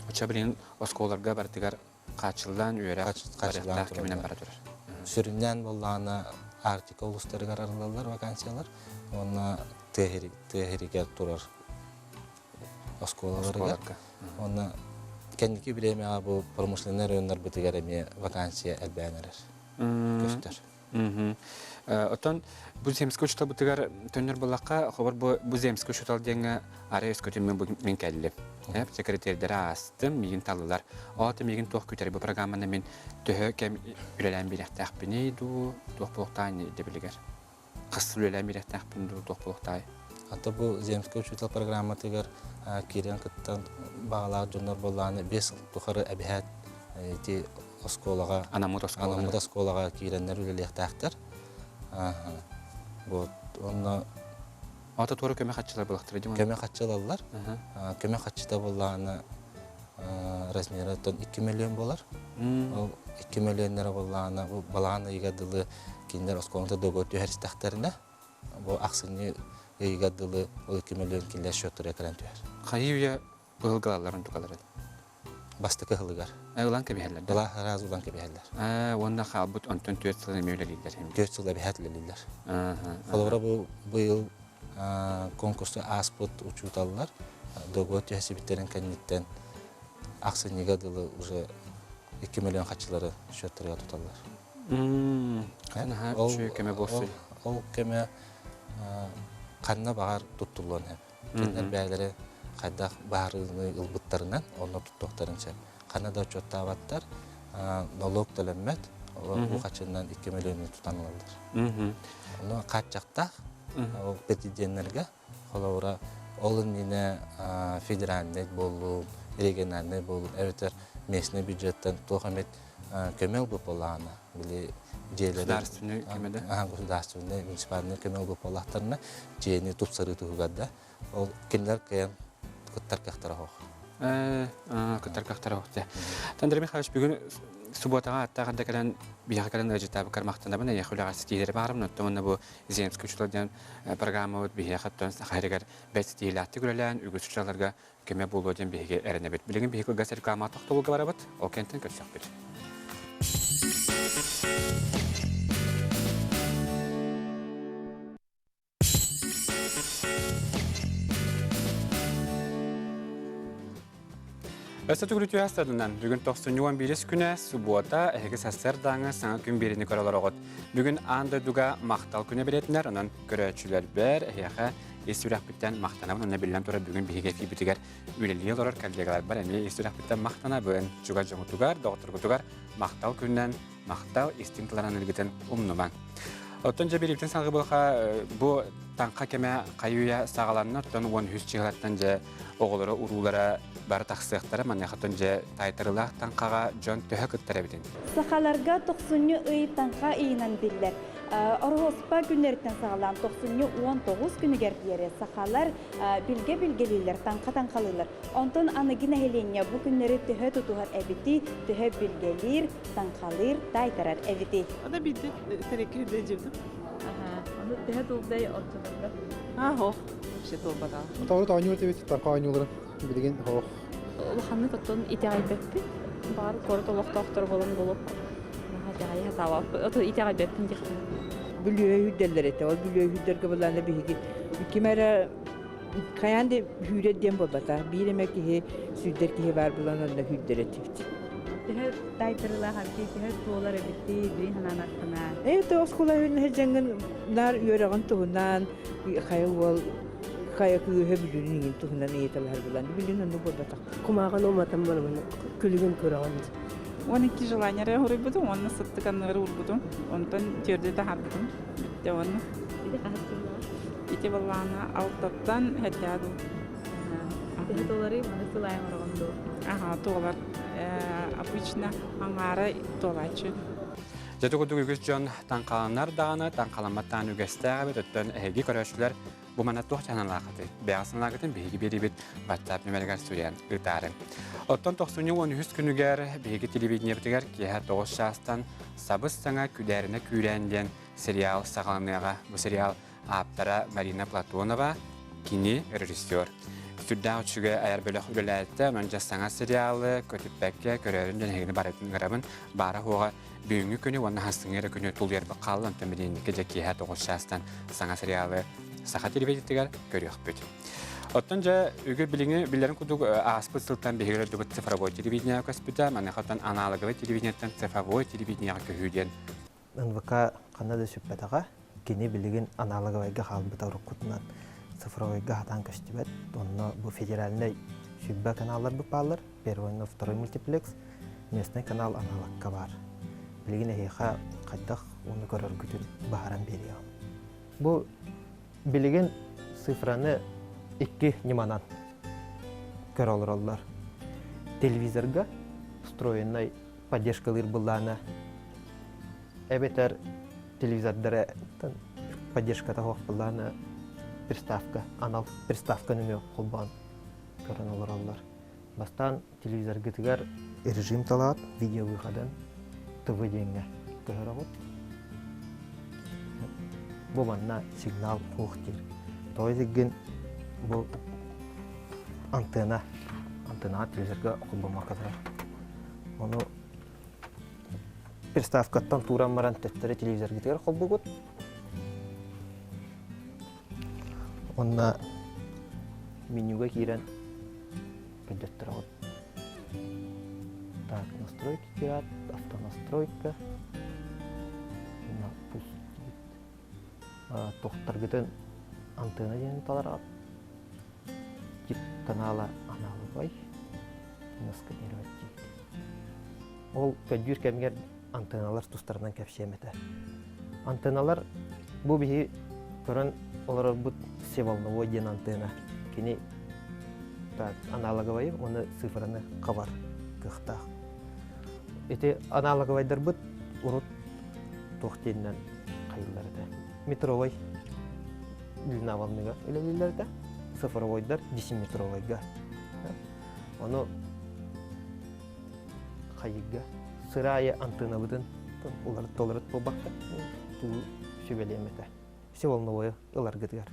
Оччо билигин оскуолаларга барытыгар хааччыллаан үөрэх хааччыллаан кэминэн бара турар. Сүрүннээн буоллаҕына Арктика улуустарыгар арыллаллар вакансиялар уонна тыа сиригэр турар оскуолаларыгар. Уонна кэнники бириэмэҕэ бу промышленнай районнарбытыгар эмиэ вакансия элбээн эрэр. Көстөр. Оттон бу земскэй учууталбытыгар төннөр буоллахха, хобор бу бу земскэй учуутал диэҥҥэ арай өскөтүн мин мин кэллим. Секретарьдары аастым, миигин таллылар. Ол ата миигин туох күтэр бу программаны мин төһө кэм үлэлээн биэриэхтээхпиний дуу, туох буолуохтаах дэбилигэр? Хас сыл үлэлээн биэриэхтээхпин дуу, туох буолуохтаай? Ата бу земскэй учуутал программатыгар киирэн кыттан баҕалаах дьоннор буоллаҕына 5 сыл тухары эбэһээт ити оскуолаҕа анаммыт оскуолаҕа анаммыт оскуолаҕа киирэннэр үлэлиэхтээхтэр. Вот онно Ата туора көмө хаччылар булахтара дии. Көмө хаччылаллар. Көмө хаччыта буоллаҕына размера 2 миллион буолар. Ол 2 миллионнара буоллаҕына бу балаҕан ыйыгар дылы кинилэр оскуоланы договор түһэристэхтэринэ бу ахсынньы ыйыгар дылы ол 2 миллион кинилэр счеттара кэлэн түһэр. Хайыы үйэ быһылгалалларын тукаларын. Бастакы сылыгар. Ылан кэбиһэллэр. Ыла раз ылан кэбиһэллэр. Уонна хаалбыт онтон 4 сыл эмиэ үлэлииллэр. 4 сыл эбэһээт үлэлииллэр. Холобура бу быйыл конкурсу ааспыт учууталлар договор түһэсибиттэрин кэнниттэн ахсынньыга дылы уже 2 миллион хаччылары счеттарыгар туталлар. Наһаа үчүгэй көмө буолсуй. Ол көмө ханна баҕар туттуллуон сөп. Кинилэр бэйэлэрэ хайдах баһарыыны ылбыттарынан онно туттуохтарын сөп. Ханна да отчуоттаабаттар, нолуок төлөммөт, ол хаччынан 2 миллиону тутан ылаллар. Ону хааччахтаах ол президеннэргэ холобура ол иннинэ федеральнай буоллун, региональнай буоллун эбэтэр местный бюджеттан туох эмит көмө ылбыт буоллаҕына били дьиэлэри государственный көмө да государственный муниципальный көмө ылбыт буоллахтарына дьиэни тупсарыы туһугар да ол кинилэр кыайан кыттар кыахтара суох. Кыттар кыахтара суох дии. Андрей Михайлович бүгүн субуотаҕа аттаах да кэлэн биһиэхэ кэлэн ыалдьыттаабыккар махтанабын. Эйиэхэ үлэҕэ ситиһиилэри баҕарабын. Оттон уонна бу Земский учуутал диэн программабыт биһиэхэ оттон Саха сиригэр бэрт ситиһиилээхтик үлэлээн үгүс учууталларга көмө буолуо диэн биһиги эрэнэбит. Билигин биһиги кылгас реклама тохтобулга барабыт, ол кэнтэн көрсөхпүт. Өссө түгүрүтүү астадынан бүгүн 91 күнэ субуота эһиги сарсыардааҥы саҥа күн биэриини көрө олороҕут. Бүгүн аан дойдуга махтал күнэ билэтинэр, онон көрөөччүлэрбэр эһиэхэ ис сүрэхпиттэн махтанабын уонна биллэн турар бүгүн биһиги эфирбитигэр үлэлии олорор коллегаларбар эмиэ ис сүрэхпиттэн махтанабын. Чугас дьоҥутугар, доҕотторгутугар махтал күнүнэн махтал истиҥ тылларын ылгытын умнумаҥ. Оттон дьэ бирииптэн салгыы буолха бу таҥха кэмэ хайы-үйэ саҕаланна, оттон 13 чыһылаттан дьэ оҕолоро уруулара бары тахсыахтара, маныаха дьэ таайтарыылаах таҥхаҕа дьон төһө кыттар эбитин. Сахаларга тохсунньу ый таҥха ыйынан биллэр. Ороһуоспа күннэриттэн саҕалаан тохсунньу 19 күнүгэр диэри сахалар билгэ билгэлииллэр, таҥха таҥхалыыллар. Онтон аныгы нэһилиэнньэ бу күннэри төһө тутуһар эбитий, төһө билгэлиир, таҥхалыыр, таайтарар эбитий? Ада биирдэ тэрэкки үрдэ дьибитим. Ону төһө тулдай оччолорго? Аа, ох, вообще туолбатаҕа. Тоҕо оонньуур диэбит таҥха оонньууларын билигин ох. Улаханнык оттон итэҕэйбэппин. Баҕар куорат олохтоохторо буолан буолуох. Итэҕэйэ сатаабаппын. Ото итэҕэйбэппин диэхпин. Бүлүө үүрдэллэр этэ. Ол бүлүө үүрдэргэ былаана биһиги ким эрэ хайаан да үүрэр диэн буолбата. Биир эмэ киһи сүүрдэр киһи баар буолан онно үүрдэр этибит. Төһө таайтарыылаах эбитий, төһө туолар эбитий, били санаанаххына. Ээ, то оскуола үһүн дьаҥын наар үөрэҕин туһунан хайа уол хайа кыыһа бүлүүнүн иҥин туһунан ыйыталаһар булан билин оннук буолбатах. Кумааҕын уматан барабын күлүгүн көрөҕүн. 12 желание эрэ хоруйбутум уонна сыттык анныгар уурбутум. Онтон түөрдү таһаарбытым. Бүттэ уонна. Ити хаһыс сыллаах? Ити баллаана алтаттан хэттээ дуу. Төһө туоларый? Маны сыл аайы оҥороҕун дуу? Аха, туолар. Обычно аҥаара туолааччы. Дьэ курдук үгүс дьон таҥхаланар даҕаны, таҥхаламмат даҕаны үгэстээх эбит. Оттон эһиги көрөөччүлэр бу манна туох дьаһаналааххытый? Бэйэҕит санааҕытын биһиги биэриибит WhatsApp нүмеригэр суруйан ыытаарыҥ. Оттон тохсунньу 13 күнүгэр биһиги телевидениебитигэр киэһэ 9 чаастан сабыс-саҥа Күдээринэ күүрээн диэн сериал саҕаланыаҕа. Бу сериал ааптара Марина Платонова, кини режиссер. Сүрдээх үчүгэй айар бөлөх үлэлээтэ, онон дьэ саҥа сериалы көтүппэккэ көрөөрүн дьон эһигини барытын ыҥырабын. Баара-суоҕа бүгүҥҥү күнү уонна сарсыҥҥы эрэ күнү тулуйарбыт хаалла, онтон билиҥҥи дьэ киэһэ 9 чаастан саҥа сериалы саха телевидениетыгар көрүөхпүт. Оттон дьэ үгү билиҥҥи биллэрин курдук ааспыт сылтан биһиги дойдубут цифровой телевидение көспүтэ, маныаха оттон аналоговай телевидениеттэн цифровой телевидениеҕа көһүү диэн НВК ханна да сүппэтэҕэ. Кини билигин аналоговайга хаалбыта уруккутунан цифровойга хатаан көстүбэт. Онно бу федеральнай сүбэ каналларбыт бааллар. Первый уонна второй мультиплекс, местный канал аналогка баар. Билигин эһиэхэ хайдах уну көрөргүтүн баһаран биэриэҕим. Бу билигин цифраны икки ньыманан көрө олороллор. Телевизорга встроенный поддержкалыыр былаана эбэтэр телевизордара поддержката суох былаана приставка анал приставка нөҥүө холбоон көрөн олороллор. Бастаан телевизоргытыгар режим талаат видеовыходын ТВ диэҥҥэ көһөрөҕүт. Бу манна сигнал суох диир. Тоҕо дигин бу антенна антеннаҕа телевизорга холбоммокко турар. Ону приставкаттан тууран баран төттөрү телевизоргытыгар холбугут. Онно менюга киирэн көрдөттөрөҕүт. Так, настройки киират, автонастройка. Тохтаргытын антыана диэн талараҕыт. Тип канала аналоговай сканировать диэбит. Ол көрдүүр кэмигэр антенналар тустарынан кэпсиэм этэ. Антенналар бу биһи көрөн олорорбут всеволновой диэн антенна. Кини аналоговайы уонна цифраны хабар кыахтаах. Ити аналоговайдарбыт урут туох диэнинэн хайыллар этэ. Метровой длина волныга үлэлииллэр этэ. Цифровойдар десиметровойга. Ону хайыга сыраайы антеннабытын уларыт буолбакка туу сүбэлиэм этэ. Все волновое ыларгытыгар.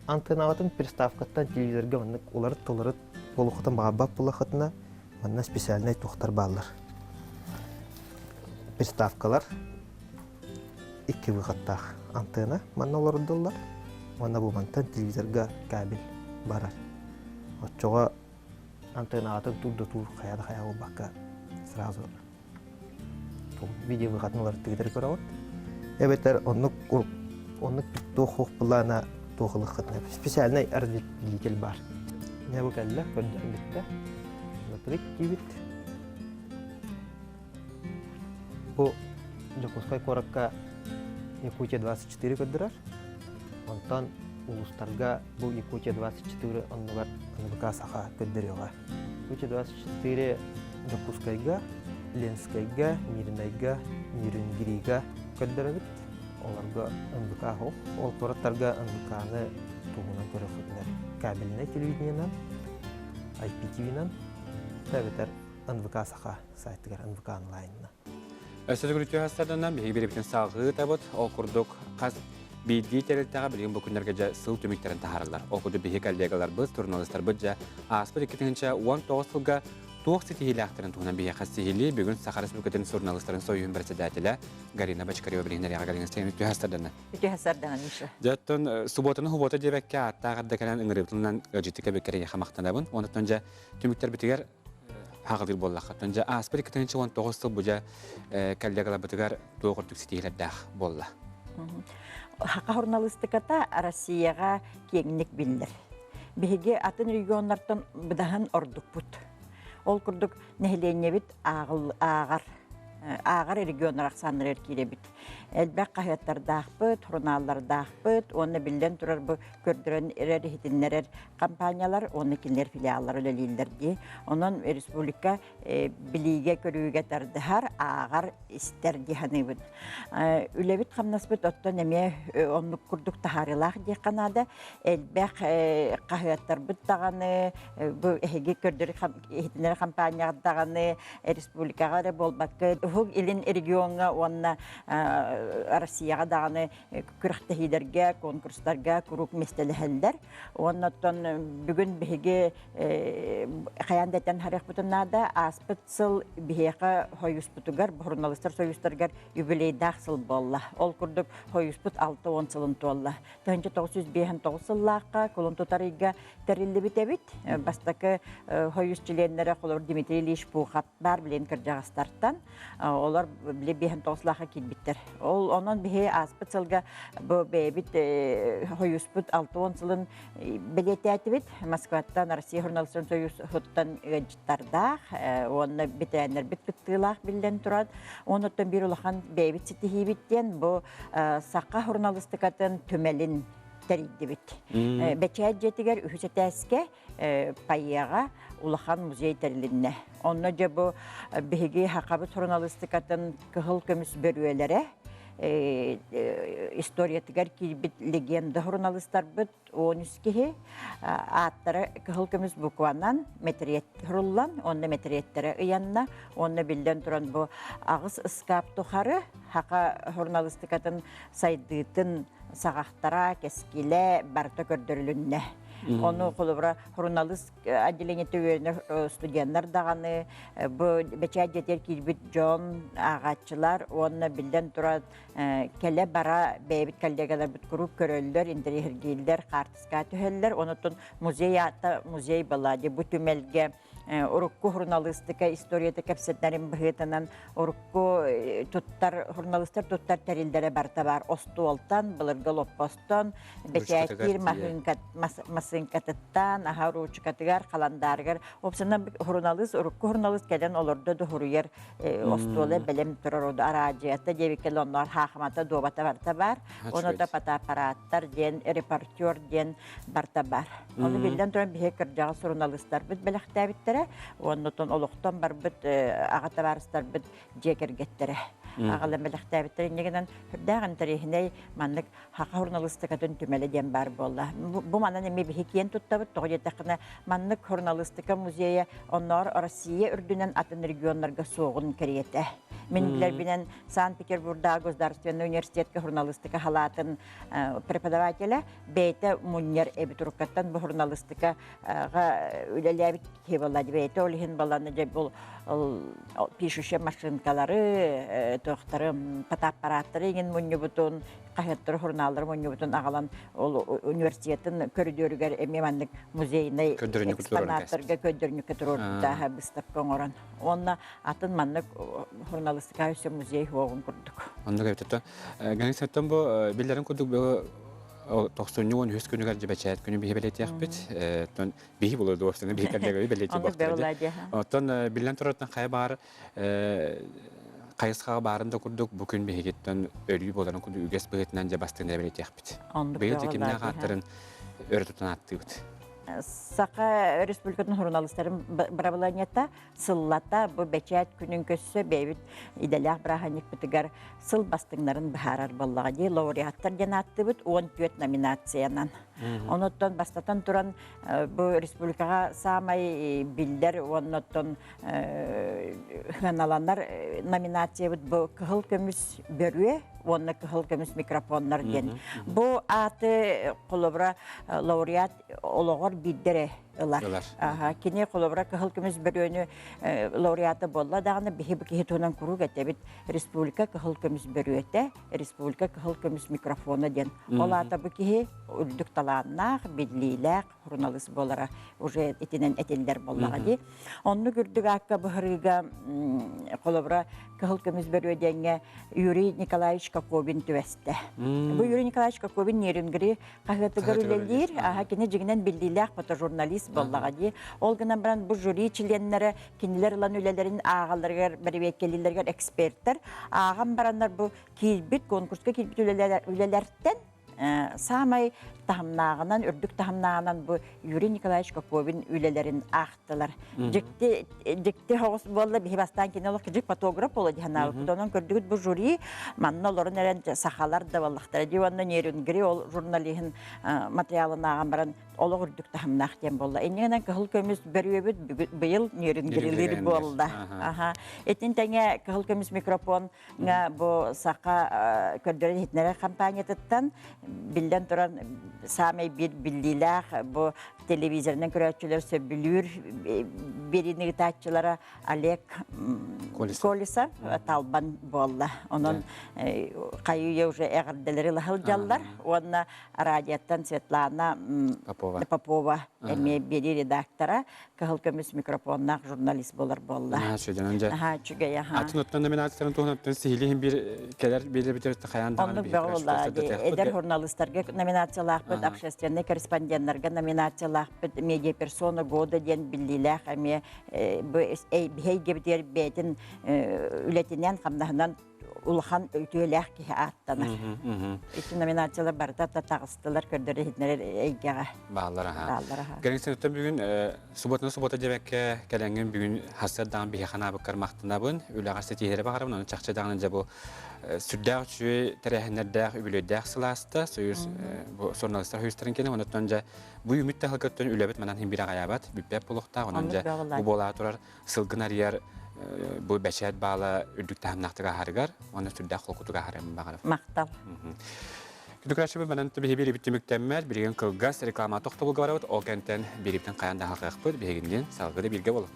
Антеннаҕытын приставкаттан телевизорга маннык уларыт-туларыт буолуоххутун баҕарбат буоллаххытына манна специальнай туохтар бааллар. Приставкалар икки выходтаах антенна манна олордуллар уонна бу мантан телевизорга кабель барар. Оччоҕо антеннаҕытын тур да тур хайа да хайа буолбакка сразу видео выходын уларыттыгытары көрөҕүт. Эбэтэр оннук оннук туох хуох былаана туох ылыххытына специальный разветвитель баар. Дьэ бу кэллэ, көрдөөн бүттэ. Накрыть диибит. Бу Дьокуускай куоракка Якутия 24 көрдөрөр. Онтон улуустарга бу Якутия 24 оннугар НВК Саха көрдөрүөҕэ. Якутия 24 Дьокуускайга, Ленскэйгэ, Мирнэйгэ, Нерюнгрига көрдөрөбүт. Олорго НВК суох. Ол куораттарга НВК-ны туһунан көрөххүтүнэ кабельнай телевидениенан, IPTV-нан, эбэтэр НВК Саха сайтыгар НВК онлайнна. Өссө төгүл үтүө биһиги биэрбитин салҕыы табыт. Ол курдук хас биирдии тэрилтэҕэ билигин бу күннэргэ дьэ сыл түмүктэрин таһаараллар. Ол курдук биһиги коллегаларбыт, суруналыыстарбыт дьэ ааспыт 2019 сылга туох ситиһиилээхтэрин туһунан биһиэхэ сиһилии бүгүн Саха Республикатын суруналыыстарын союһун председателэ Галина Бочкарева билиһиннэриэҕэ Галина Степановна үтүө сарданна. Үтүө сарданна, Миша. Дьэ, оттон субуотаны субуота диэбэккэ ааттаах эрдэ кэлэн ыҥырыыбытынан ыалдьытыка бүккэрийэхэ махтанабын. Онтон дьэ түмүктэрбитигэр хаҕылыыр буоллахха. Дьэ ааспыт 2019 сыл бу дьэ коллегаларбытыгар туох ордук ситиһиилэрдээх буолла? Хака журналистиката Россияҕа киэҥник биллэр. Биһиги атын регионнартан быдаһан ордукпут. Ол курдук нэһилиэнньэбит ааҕар ааҕар регионнар ахсааннарыгар киирэбит. Элбэх хаһыаттардаахпыт, журналлардаахпыт уонна биллэн турар бу көрдөрөн эрэр иһитиннэрэр компаниялар уонна кинилэр филиаллар үлэлииллэр дии. Онон республика билиигэ-көрүүгэ тардыһар, ааҕар, истэр дии саныыбын. Үлэбит-хамнаспыт оттон эмиэ оннук курдук таһаарыылаах диэххэ наада. Элбэх хаһыаттарбыт даҕаны, бу эһиги көрдөрөр иһитиннэрэр компанияҕыт даҕаны республикаҕа эрэ буолбакка, Уһук Илин региоҥҥа уонна Россияҕа даҕаны күрэхтэһиилэргэ, конкурстарга куруук миэстэлэһэллэр. Уонна оттон бүгүн биһиги хайаан да этэн харыахпытын наада. Ааспыт сыл биһиэхэ хойуспутугар, журналистар союзтарыгар юбилейдаах сыл буолла. Ол курдук хойуспут 60 сылын туолла. 1959 сыллаахха кулун тутар ыйга тэриллибит эбит. Бастакы хойус чилиэннэрэ холобур Дмитрий Ильич Пухов баар билин кырдьаҕастартан. Олор били 59 сыллаахха киирбиттэр. Ол онон биһи ааспыт сылга бу бэйэбит хойуспут 60 сылын бэлиэтээтибит. Москваттан Россия журналистарын союзуттан ыалдьыттардаах уонна бэтэрээннэрбит кыттыылаах биллэн туран. Онуттан биир улахан бэйэбит ситиһиибит диэн бу саха журналистикатын түмэлин тэрийдибит. Бэчээт дьиэтигэр үһүс этээскэ Пайеҕа улахан музей тэрилиннэ. Онно дьэ бу биһиги сахабыт журналистикатын кыһыл көмүс бөрүөлэрэ историятыгар киирбит легенда журналистарбыт 13 киһи ааттара кыһыл көмүс букванан мэтириэт суруллан, онно мэтириэттэрэ ыйанна. Онно биллэн туран бу аҕыс ыскаап тухары саха журналистикатын сайдыытын саҕахтара, кэскилэ барыта көрдөрүлүннэ. Ону холобура журналист отделениета үөрэнэр студеннар даҕаны бу бэчээт дьиэтигэр киирбит дьон, ааҕааччылар уонна биллэн туран кэлэ-бара бэйэбит коллегаларбыт куруук көрөллөр, интэриэһиргииллэр, хаартыскаҕа түһэллэр. Онотон музей аата музей балади бу түмэлгэ. урукку журналистика историята кэпсэтэрин быһыытынан урукку туттар журналистар туттар тэрилдэрэ барыта баар остуолтан, былыргы лоппостон, бэчээттиир массыыҥкатыттан, аһа ручкатыгар, халандаарыгар. Уопсайынан журналист, урукку журналист кэлэн олордо да суруйар остуола бэлэм турар араадьыйата диэбиккэ онноор хаахымата, дуобата барыта баар. Ону да фотоаппараттар диэн, репортер диэн барыта баар. Ону биллэн туран биһиги кырдьаҕас суруналыыстарбыт бэлэхтээбиттэрэ, уоннутун олохтон барбыт аҕа табаарыстарбыт дьиэ кэргэттэрэ аҕалан бэлэхтээбиттэрэ. Инньэ гынан сүрдээх интэриэһинэй маннык саха журналистикатын түмэлэ диэн баар буолла. Бу манан эмиэ биһи киэн туттабыт. Тоҕо диэтэххинэ, маннык журналистика музейа онноор Россия үрдүнэн атын регионнарга суоҕун кэриэтэ. Мин билэрбинэн Санкт-Петербургдааҕы государственнай университетка журналистика халаатын преподавателэ бэйэтэ мунньар эбит уруккаттан бу журналистикаҕа үлэлээбит киһи буолла бэйэтэ ол иһин баланы дьэ бұл пишущая машинкалары туохтары фотоаппараттары иҥин мунньубутун хаһыаттары журналлары мунньубутун аҕалан ол университетын көрүдүөрүгэр эмиэ маннык музейнай экспонаттарга көрдөрүнүккэ туруорбута быыстапка оҥорон уонна атын маннык журналистика өссө музей суоҕун курдук. Оннук эбит. Гәҥсэттэн бу биллэрин курдук бу тохсунньу уон үһүс күнүгэр дьэ күнү биһи бэлиэтиэхпит. Оттон биһи буолуо дуостаны биһи кэллэгэби бэлиэтии буолуохтара. Оттон биллэн турартан хайа баар хайысхаҕа баарын да курдук бу күн биһигиттэн өрүү буоларын курдук үгэс быһыытынан дьэ бастыҥ бэлиэтиэхпит. Быйыл кимнээх ааттарын өрө тутан ааттыыбыт. Саха Республикатын журналистарын бырабылыанньата сыллата бу бэчээт күнүн көрсө бэйэбит идэлээх бырааһынньыкпытыгар сыл бастыҥнарын быһаарар буоллаҕа дии лауреаттар диэн ааттыыбыт 14 номинациянан. Онуттан бастатан туран бу республикаҕа саамай биллэр уонна оттон сыаналанар номинациябыт бу кыһыл көмүс бөрүө уонна кыһыл көмүс микрофоннар диэн. Бу ааты холобура лауреат олоҕор биирдэ эрэ ылар. Аха, кини холобура кыһыл көмүс бөрүөнү лауреата буолла даҕаны биһи бу киһи туһунан куруук этэбит. Республика кыһыл көмүс бөрүөтэ, республика кыһыл көмүс микрофона диэн. Ол аата бу киһи үрдүк талааннаах, биллиилээх журналист буолара уже итинэн этиллэр буоллаҕа дии. Оннук үрдүк аакка быһарыыга холобура кыһыл көмүс бөрүө диэҥҥэ Юрий Николаевич Коковин түбэстэ. Бу Юрий Николаевич Коковин Нерюнгри хаһыатыгар үлэлиир, аха кини дьиҥинэн биллиилээх фотожурналист буоллаҕа дии. Ол гынан баран бу жюри чилиэннэрэ кинилэр ылан үлэлэрин ааҕалларыгар, бэрэбиэркэлииллэригэр эксперттэр ааҕан бараннар бу киирбит конкурска киирбит үлэлэртэн саамай таһымнааҕынан, үрдүк таһымнааҕынан бу Юрий Николаевич Коковин үлэлэрин аахтылар. Дьикти дьикти соҕус буолла биһи бастаан кини олох кыдьык фотограф буола дии санаабыппыт. Онон көрдүгүт бу жюри манна олорон эрэн сахалар да буоллахтара дии уонна Нерюнгри ол журналиһын материалын ааҕан баран олох үрдүк таһымнаах диэн буолла. Иннинэн кыһыл көмүс бөрүөбүт быйыл Нерюнгрилир буолла. Аха. Итин тэҥэ кыһыл көмүс микрофон бу саха көрдөрөн иһитиннэрэр компаниятыттан биллэн туран саамай биир биллиилээх бу телевизорынан көрөөччүлэр сөбүлүүр биэриини ыытааччылара Олег Колесов талбан буолла. Онон хайыы уже эҕэрдэлэри сылдьаллар уонна радиоттан Светлана Попова эмиэ биэрии редактора кыһыл көмүс микрофоннаах журналист буолар буолла. Наһаа үчүгэй, аха. Атын оттон номинацияларын туһунан сиһилиһин биир кэлэр биэрбитер хайаан даҕаны Оннук бөҕө буолла. Эдэр журналистарга номинациялаахпыт, общественнай корреспонденнарга номинациялаахпыт, медиаперсона года диэн биллиилээх эмиэ бу биһи эйгэбитигэр бэйэтин үлэтинэн, хамнаһынан улахан үтүөлээх киһи ааттанар. Ити номинациялар барыта да таҕыстылар, көрдөрөр иһитиннэрэр эйгэҕэ. Бааллар аха. Бааллар аха. Гэринсэттэн бүгүн субботаны суббота диэбэккэ кэлэҥҥин бүгүн хасыар даҕан биһиэхэ анаабыккар махтанабын. Үлэҕэр ситиһиилэри баҕарабын. Ону чахчы даҕаны дьэ бу сүрдээх үчүгэй тэрээһиннэрдээх, үбүлүөйдээх сылааста Союз бу суруналыыстар союзтарын кэнэ. Онон дьэ бу үмүт таһылгыттан үлэбит манан хин биир аҕайаабат, бүппэт буолуохтаах. Онон дьэ бу буолаа турар сылгын арыйар бу бэчээт баала үрдүк таһымнаахтык аһарыгар уонна сүрдээх холкутук аһарыан баҕарабын. Махтал. Күндү манан биһи биэрибит түмүктэммэт, билигин кылгас реклама тохтобулга барабыт, ол кэнтэн биэрибитин хайаан да хаһыахпыт, биһигинниин салгыы да бииргэ болун.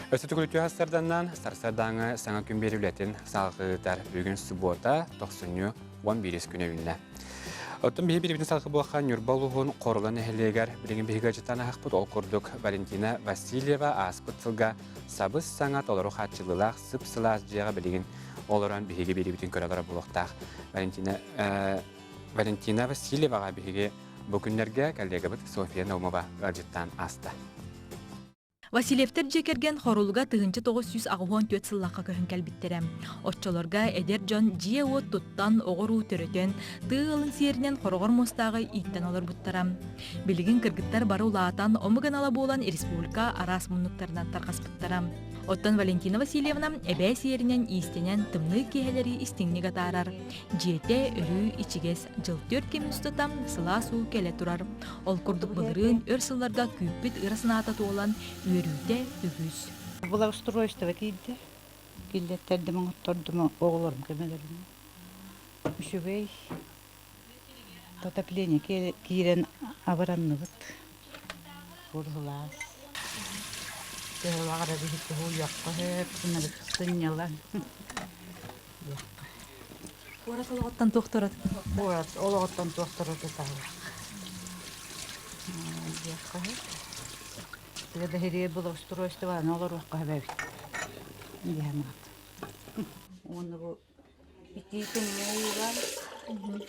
Өссө түгүлүтүү сарданнан сарсыардааҥы саҥа күн биэри үлэтин салҕыытар. Бүгүн субуота, тохсунньу 11 күнэ үүннэ. Оттон биһи биирбитин салгыы буолха Ньурба улууһун Хорула нэһилиэгэр билигин биһиги ыалдьыттаан аһахпыт. Ол курдук Валентина Васильева ааспыт сылга сабыс-саҥа толору хааччыллыылаах сып-сылаас дьиэҕэ билигин олорон биһиги биирибитин көрө олорор буолуохтаах. Валентина Валентина Васильеваҕа биһиги бу күннэргэ коллегабыт Софья Наумова ыалдьыттаан ааста. Васильевтар дьиэ кэргэн Хорулуга 1984 сыллаахха көһөн кэлбиттэрэ. Оччолорго эдэр дьон дьиэ-уот туттан, оҕо-уруу төрөтөн, тыа ыалын сиэринэн хороҕор муостааҕы ииттэн олорбуттара. Билигин кыргыттар бары улаатан, омук анала буолан республика араас муннуктарынан тарҕаспыттара. Оттон Валентина Васильевна эбээ сиэринэн иистэнэн тымныы киэһэлэри истиҥник атаарар. Дьиэтэ өрүү ичигэс, дьыл түөрт кэмин устата сылаас уу кэлэ турар. Ол курдук былырыын өр сылларга күүппүт ыра санаата туолан, үөрүүтэ үгүс. Благоустройство киирдэ. Киллэттэрдим, оҥоттордум оҕолорум көмөлөрүнэн. Үчүгэй отопление киирэн абыранныбыт. Курһулаас. Төһө баҕарар иһит уһуйуохха сөп, сынньалаҥ. Куорат олоҕуттан туох турат? Куорат олоҕуттан туох турата таһылах. Диэххэ Тыа благоустройствоны олоруохха сөбөбүт. Диэн аат. Уонна бу итии тымныы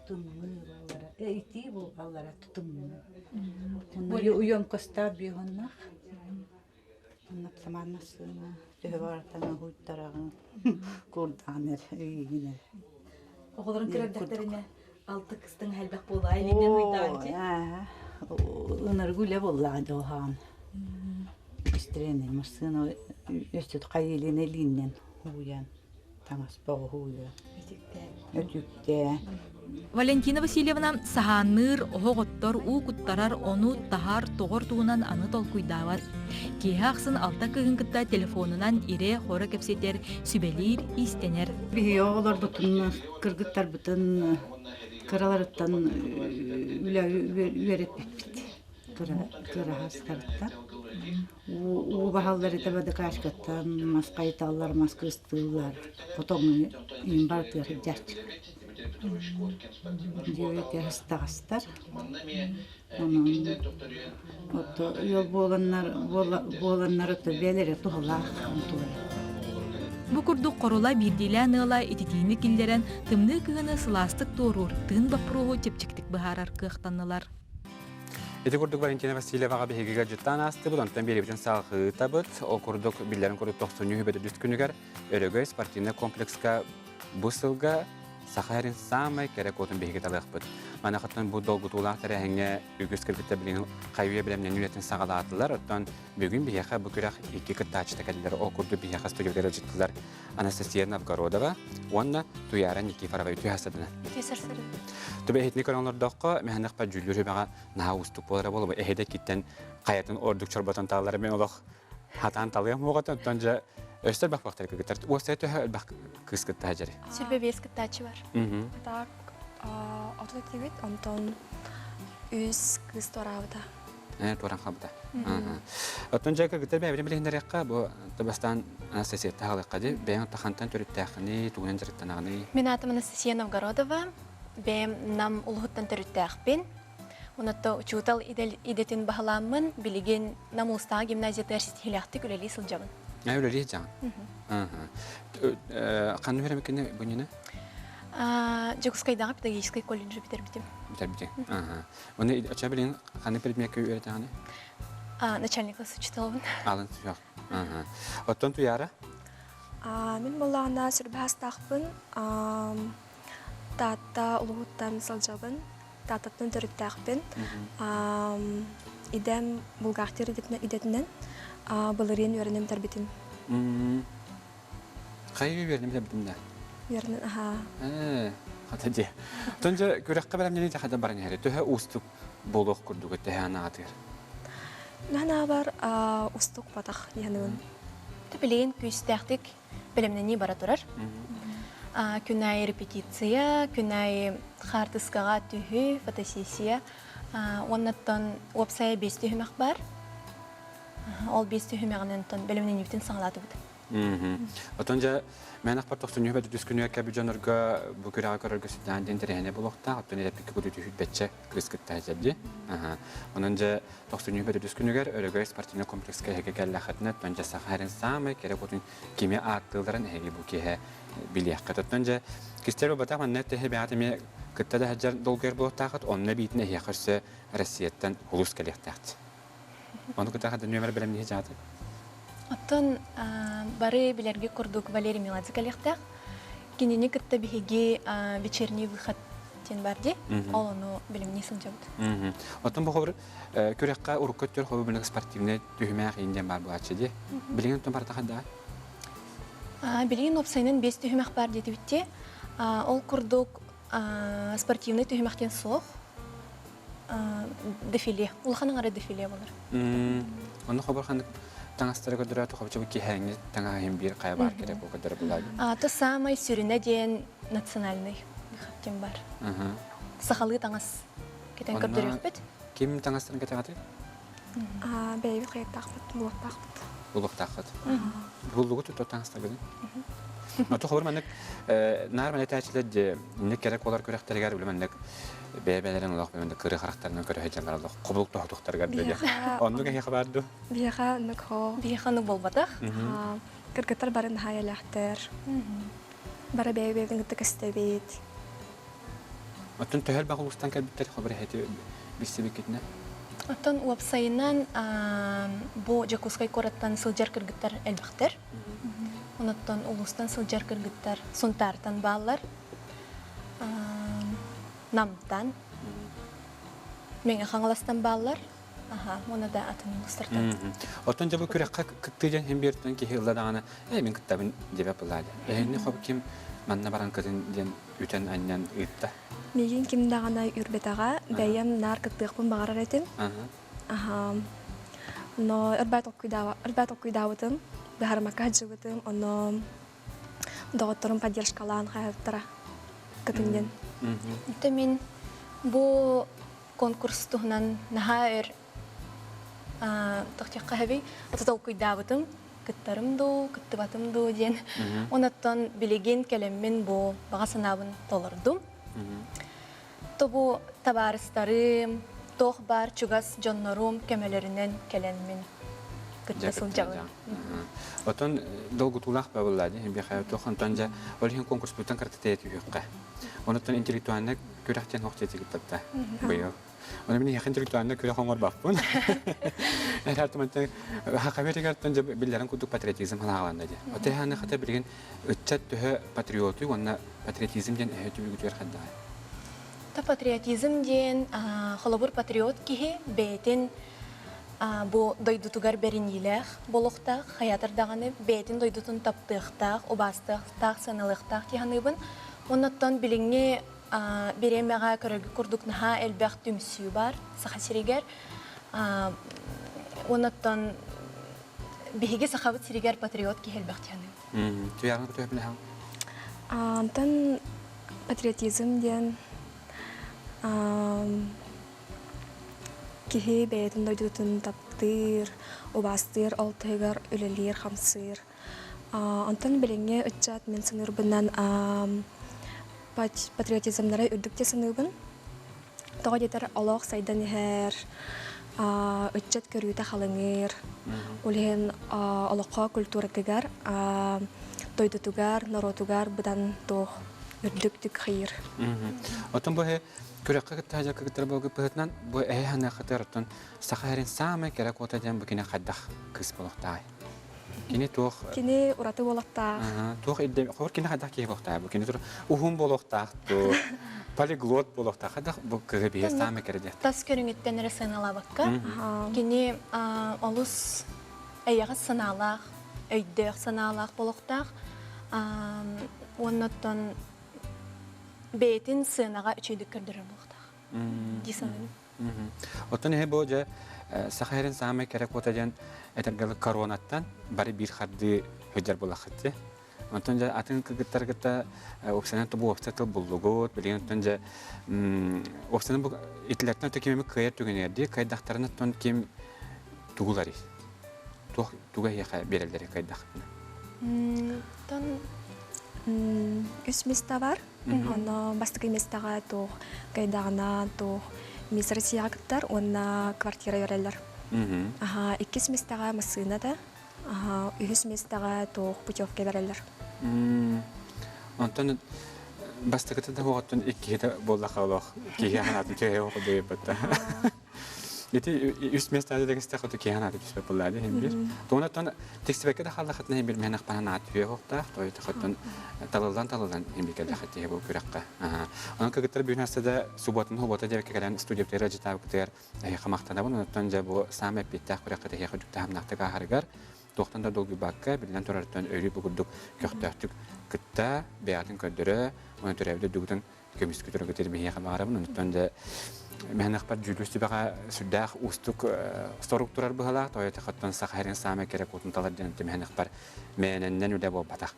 тымныы баллара итии булгаллара тымныы. Уйон костар биһоннах. Онно самаан массыына төһө баҕартан уһуйтараҕын курдаан эрэ ыйыгын эрэ. Оҕолорун көрөрдөхтөрүнэ алты кыстыҥ элбэх буолаа илиннэн уйдаан дии. Ыныргы үлэ буоллаҕа дьолһоон. Истренный массыына өссө хайыылын илииннэн ууйан таҥас боҕуһу уйан. Өтүктээ. Валентина Васильевна саһаанныыр, оһох оттор, уу куттарар, ону таһар, тоҕор туһунан аны толкуйдаабат. Киэһэ ахсын алта кыыһын кытта телефонунан ирэ-хоро кэпсэтэр, сүбэлиир, иистэнэр. Биһиги оҕолорбутун, кыргыттарбытын кыраларыттан үлэ үөрэппиппит. Кыраһастарыттан. Уу баһаллар этэ бадыкаачкаттан мас хайыталлар, мас кыстыыллар, хотоҥҥо иин барытыгар сылдьааччылар. Дьиэбитигэр ыстаҕастар. Онон ото ыал буоланнар буоланнар ото бэйэлэрэ туһалаах онтулара. Бу курдук Хорула биирдиилээн ыала ититиини киллэрэн, тымныы кыһыны сылаастык туоруур, тыын боппуруоһу чэпчэкитик быһаарар кыахтаннылар. Ити курдук Валентина Васильеваҕа биһиги дьыттаан аастыбыт, онтон биэрэбитин салҕыытабыт. Ол курдук биллэрин курдук тохсунньу үһү күнүгэр Өрөгөй спортивнай комплекска бу сылга Саха сирин саамай кэрэ куотун биһиги талыахпыт. Маныхаттан бу долгутуулаах тэрээһиҥҥэ үгүс кыргыттар билигин хайы-үйэ бэлэмнэнии үлэтин саҕалаатылар. Оттон бүгүн биһиэхэ бу күрэх икки кыттааччыта кэллилэр. Ол курдук биһиэхэ студиятыгар ыалдьыттылар Анастасия Новгородова уонна Туяра Никифорова үтүө сарсыарданан. Үтүө сарсыардан. Түбэ иһитини көрөн олордоххо, мэһэнэхпэ дьүүллүүр сүбэҕэ наһаа уустук буолара буолуо. Эһиде киттэн хайатын ордук чорботон тааллара мен олох хатаан талыам буоҕата. Оттон дьэ өстөр бах бахтар кыгыттар. Уостая төһө элбэх кыыс кытта дьэри? Сүрбэ биэс кыттааччы бар. Так, отут этибит, онтон үс кыыс туораабыта. Туоран хаалбыта. Оттон дьэ кыргыттар бэйэбитин билиһиннэриэххэ, бу бастаан Анастасия таһалыахха дии, бэйэҥ хантан төрүттээххиний, тугунан дьарыктанаҕыный? Мин аатым Анастасия Новгородова, бэйэм Нам улуһуттан төрүттээхпин. Онотто учуутал идэтин баһылааммын, билигин Нам улуустааҕы гимназиятыгар ситиһиилээхтик үлэлии сылдьабын. Үлэлии сылдьаҕын? Ханна үөрэммиккиний бу иннинэ? Дьокуускайдааҕы педагогическай колледжы бүтэрбитим. Бүтэрбитиҥ. Оны оча билин ханнык предмеккэ үөрэтэҕиний? Начальник класс учителабын. Алын сүһүөх. Оттон Туяра? Мин буоллаҕына сүрбэһастаахпын. Таатта улууһуттан сылдьабын. Тааттаттан төрүттээхпин. Идэм булгахтер идэтинэн былырыын үөрэнэн бүтэрбитим. Хайы үөрэнэн бүтэрбитим да? Үөрэнэн, аhaa. Ээ, хата дии. Оттон дьэ күрэххэ бэлэмнэнии хата баран иһэр. Төһө уустук буолуох курдук төһө анаатыгар? Наһанаабар устук батах диһаныбын. Билигин күүстээхтик бэлэмнэнии бара турар. Күн аайы репетиция, күн аайы хаартыскаҕа түһүү, фотосессия. Уоннаттан уопсайа биэс түһүмэх бар. Ол биэс түһүмэҕинэн онтон бэлэмнэниибитин саҕалаатыбыт. Отон дьэ, мен ахпар тохсунньу бэдүс күнүгэр кэби дьонорго бу күрэҕи көрөргө сүрдээн диэн тэрээһинэ буолуохтаах. Оттон эрэппиккэ куду түһүрбэччэ кыыс кытта сылдьар Онон дьэ, тохсунньу бэдүс күнүгэр Өрөгөй спортивнай комплекска эһиги кэллэххитинэ, оттон дьэ саха эрин саамай кэрэ кутун кими ааттыылларын эһиги бу киэһэ билиэххит. Оттон дьэ, кистэл буолбатах манна тэһи бэҕэт эмиэ кытта да сылдьар долгуйар буолуохтаахыт, онно биитин эһиэхэ өссө Россияттан улус кэлиэхтээхт. Ону кытта хада нүөмэр бэлэмниһи дьааты. Оттон бары билэргэ курдук Валерий Меладзе кэлиэхтээх. Кинини кытта биһиги вечерний выход диэн бар дии. Ол ону бэлэмнии сылдьабыт. Оттон бу хобур күрэххэ урукку өттүгэр хобу билиг спортивный түһүмээх иин диэн баар буолааччы дии. Билигин оттон барыта хандаҕай? Билигин уопсайынан биэс түһүмэх баар диэтибит Ол курдук спортивный түһүмэх диэн суох. Дефиле. Улахан аҥара дефиле болар. Онно хобор ханнык таҥастары көрдөрөөтө хобчобу киһээҥҥи таҥаһа иһин биир хайа баар керек ол көрдөрө булаады. То самай сүрүнэ диэн национальный диэн бар. Сахалыы таҥас кэтэн көрдөрүөхпүт. Ким таҥастарын кэтэҕэтий? Бэйэбит хайыттаахпыт, булуохтаахпыт. Булуохтааххыт. Буллугут тутта таҥастаргытын? Ото холобур маннык наар маны этээччилэр дьэ инник кэрэ куолар күрэхтэригэр үлэ маннык бэйэ-бэйэлэрин олох маннык кырыы харахтарынан көрө сылдьаллар олох хобулук тоһутуктарыгар да Оннук эһиэхэ баар дуу? Биһиэхэ оннук хоо. Биһиэхэ оннук буолбатах. Кыргыттар бары наһаа элэхтэр. Бары бэйэ-бэйэбитин кытта көстөбүт. Оттон төһө элбэх улуустан кэлбиттэр хобур эһэти билсибиккитинэ? Оттон уопсайынан бу Дьокуускай куораттан сылдьар кыргыттар элбэхтэр. Онуттан улуустан сылдьар кыргыттар Сунтаартан бааллар. Намтан, Мэҥэ Хаҥаластан бааллар. Аха, уонна да атын улуустартан. Оттон дьэ бу күрэххэ кыттыы диэн иһин биэртэн киһи ылла даҕаны, ээ мин кыттабын диэбэт былаады. Эһинни хоп ким манна баран кытын диэн үтэн анньан ыытта. Миигин ким даҕаны үрбэтэҕэ, бэйэм наар кыттыахпын баҕарар этим. Аха. Но ырбай толкуйдаабытым, быһаарымакка сылдьыбытым, ону доҕотторум поддержкалаан хаһыттара кытын диэн. Это мин бу конкурс туһунан наһаа өр тохтуохха сөбүй ото толкуйдаабытым кыттарым дуу кыттыбатым дуу диэн онуттан билигин кэлэммин бу баҕа санаабын толордум то бу табаарыстарым туох баар чугас дьоннорум көмөлөрүнэн кэлэммин кытта сылдьабын Отон долгутуулаах бабыллаа дии биэхэ туох онтон дьэ ол иһин конкурспутан карта тэйэ түһүөххэ. Онуттан интеллектуальнай күрэх диэн ох диэтигиттатта быйыл. Оны мин эһиэхэ интеллектуальнай күрэх оҥорбаппын. Эрэр хакабетигартан дьэ биллэрин курдук патриотизм халааҕаланна дии. Оте ханы хата билигин ыччат төһө патриотуй уонна патриотизм диэн эһэ түбүгүтүгэр хайдаҕай? Та патриотизм диэн холобур патриот киһи бэйэтин бу дойдутугар бэриниилээх буолуохтаах, хайаатар даҕаны бэйэтин дойдутун таптыахтаах, убаастыахтаах, сыаналыахтаах дии саныыбын. Оннуттан билиҥҥи бириэмэҕэ көрөргө курдук наһаа элбэх түмсүү баар Саха сиригэр. Оннуттан биһиги Сахабыт сиригэр патриот киһи элбэх дии саныыбын. Туйаҕын көтөһөпүнэһэҥ? Онтон патриотизм диэн Киһи бэйэтин дойдутун таптыыр, убаастыыр, ол туһугар үлэлиир-хамсыыр. Онтон билиҥҥи ыччат мин саныырбынан патриотизмнара үрдүк дии саныыбын. Тоҕо диэтэр олох сайдан иһэр, ыччат көрүүтэ халыҥыыр. Ол иһин олоххо культуратыгар, дойдутугар, норуотугар быдан туох үрдүктүк хайыыр. Оттон бу Күрэххэ кытта сылдьар кыргыттар буолбуппутунан бу эһэ ханыаххытыгар оттон саха сирин саамай кэрэ куота диэн бу кини хайдах кыыс буолуохтааҕый? Кини туох Кини ураты буолуохтаах. Туох ирдэ хор кини хайдах киһи буолуохтаах бу кини тур уһун буолуохтаах ту полиглот буолуохтаах хайдах бу кыһы биһи саамай кэрэ диэх. Тас көрүҥүттэн эрэ сыаналаабакка кини олус эйэҕэс санаалаах, өйдөөх санаалаах буолуохтаах. Уонна оттон бэйэтин сыанаҕа үчүгэйдик көрдөрөр буолуохтаах дии саныыбын. Оттон эһи бу дьэ Саха сирин саамай кэрэ куота диэн этэргэ коронаттан бары биир хардыы сылдьар буолаххыт дии. Онтон дьэ атын кыргыттар кытта уопсайынан бу уопсай тыл буллугут, билигин оттон дьэ уопсайынан бу итилэртэн өттө ким эмит кыайар түгэнигэр дии, кыайдахтарына оттон ким тугуларый? Туох туга эһиэхэ биэрэллэри кайдахтына? Тон үс места бар. Онно бастакы местаҕа туох кайдаҕына туох Мисс Россияҕа кыттар уонна квартира берэллэр. Аха, иккис местаҕа массыына да, аха, үһүс местаҕа туох путевка берэллэр. Онтон бастакыта да хуоҕуттан иккиһитэ буоллаха олох киһи анаатын төһө хоҕуйбатта. Ити үс местаада дэгистэх оту киһи анааты түспэт буоллаады иһин бир. Туонаттан тиксибэккэ да хааллахытына иһин бир мэһэн ахпанан аат түһүө хоқтаах, той тахаттан талыллан талыллан иһин бир кэллэхит иһи бу күрэххэ. Онон кыргыттар бүгүн аста да субботын хубуота диэбэккэ кэлэн студияптары дьытаабытыгар эһиэхэ махтанабын. Онуттан дьэ бу саамай эппиэттээх күрэххэ эһиэхэ дьуктаһамнаахтык ааһарыгар туохтан да долгуйбакка, биллэн турарыттан өрүү бу курдук көхтөөхтүк кытта, бэйэҕитин көрдөрө, уонна төрөөбүт дойдугутун көмүскүү тураргытыгар биһиэхэ баҕарабын. Онуттан дьэ мэһэнэхпэр дьүүллүүр сүбэҕэ сүрдээх уустук сорук турар быһалаах. Тоойотохоттон саха сирин саамай кэрэ куотун талар диэн мэһэнэхпэр мээнэннэн үлэ буолбатах.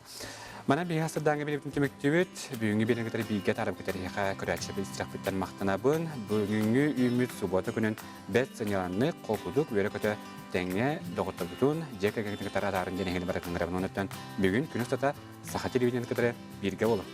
Манан биһиги сырдааҥҥа биэрбитин түмүктүүбүт. Бүгүҥҥү биэрэн кытары бииргэ таарыбыт эһиэхэ көрөөччү истэхпиттэн махтанабын. Бүгүҥҥү үүммүт субуота күнүн бэрт сынньаланнык, холкутук, үөрэ-көтө тэҥҥэ доҕотторбутун, дьиэ кэргэҥҥитин кытары атаарын диэн эһигини барытын ыҥырабын. Онон бүгүн күн устата Саха телевидениетын кытары бииргэ буолуҥ.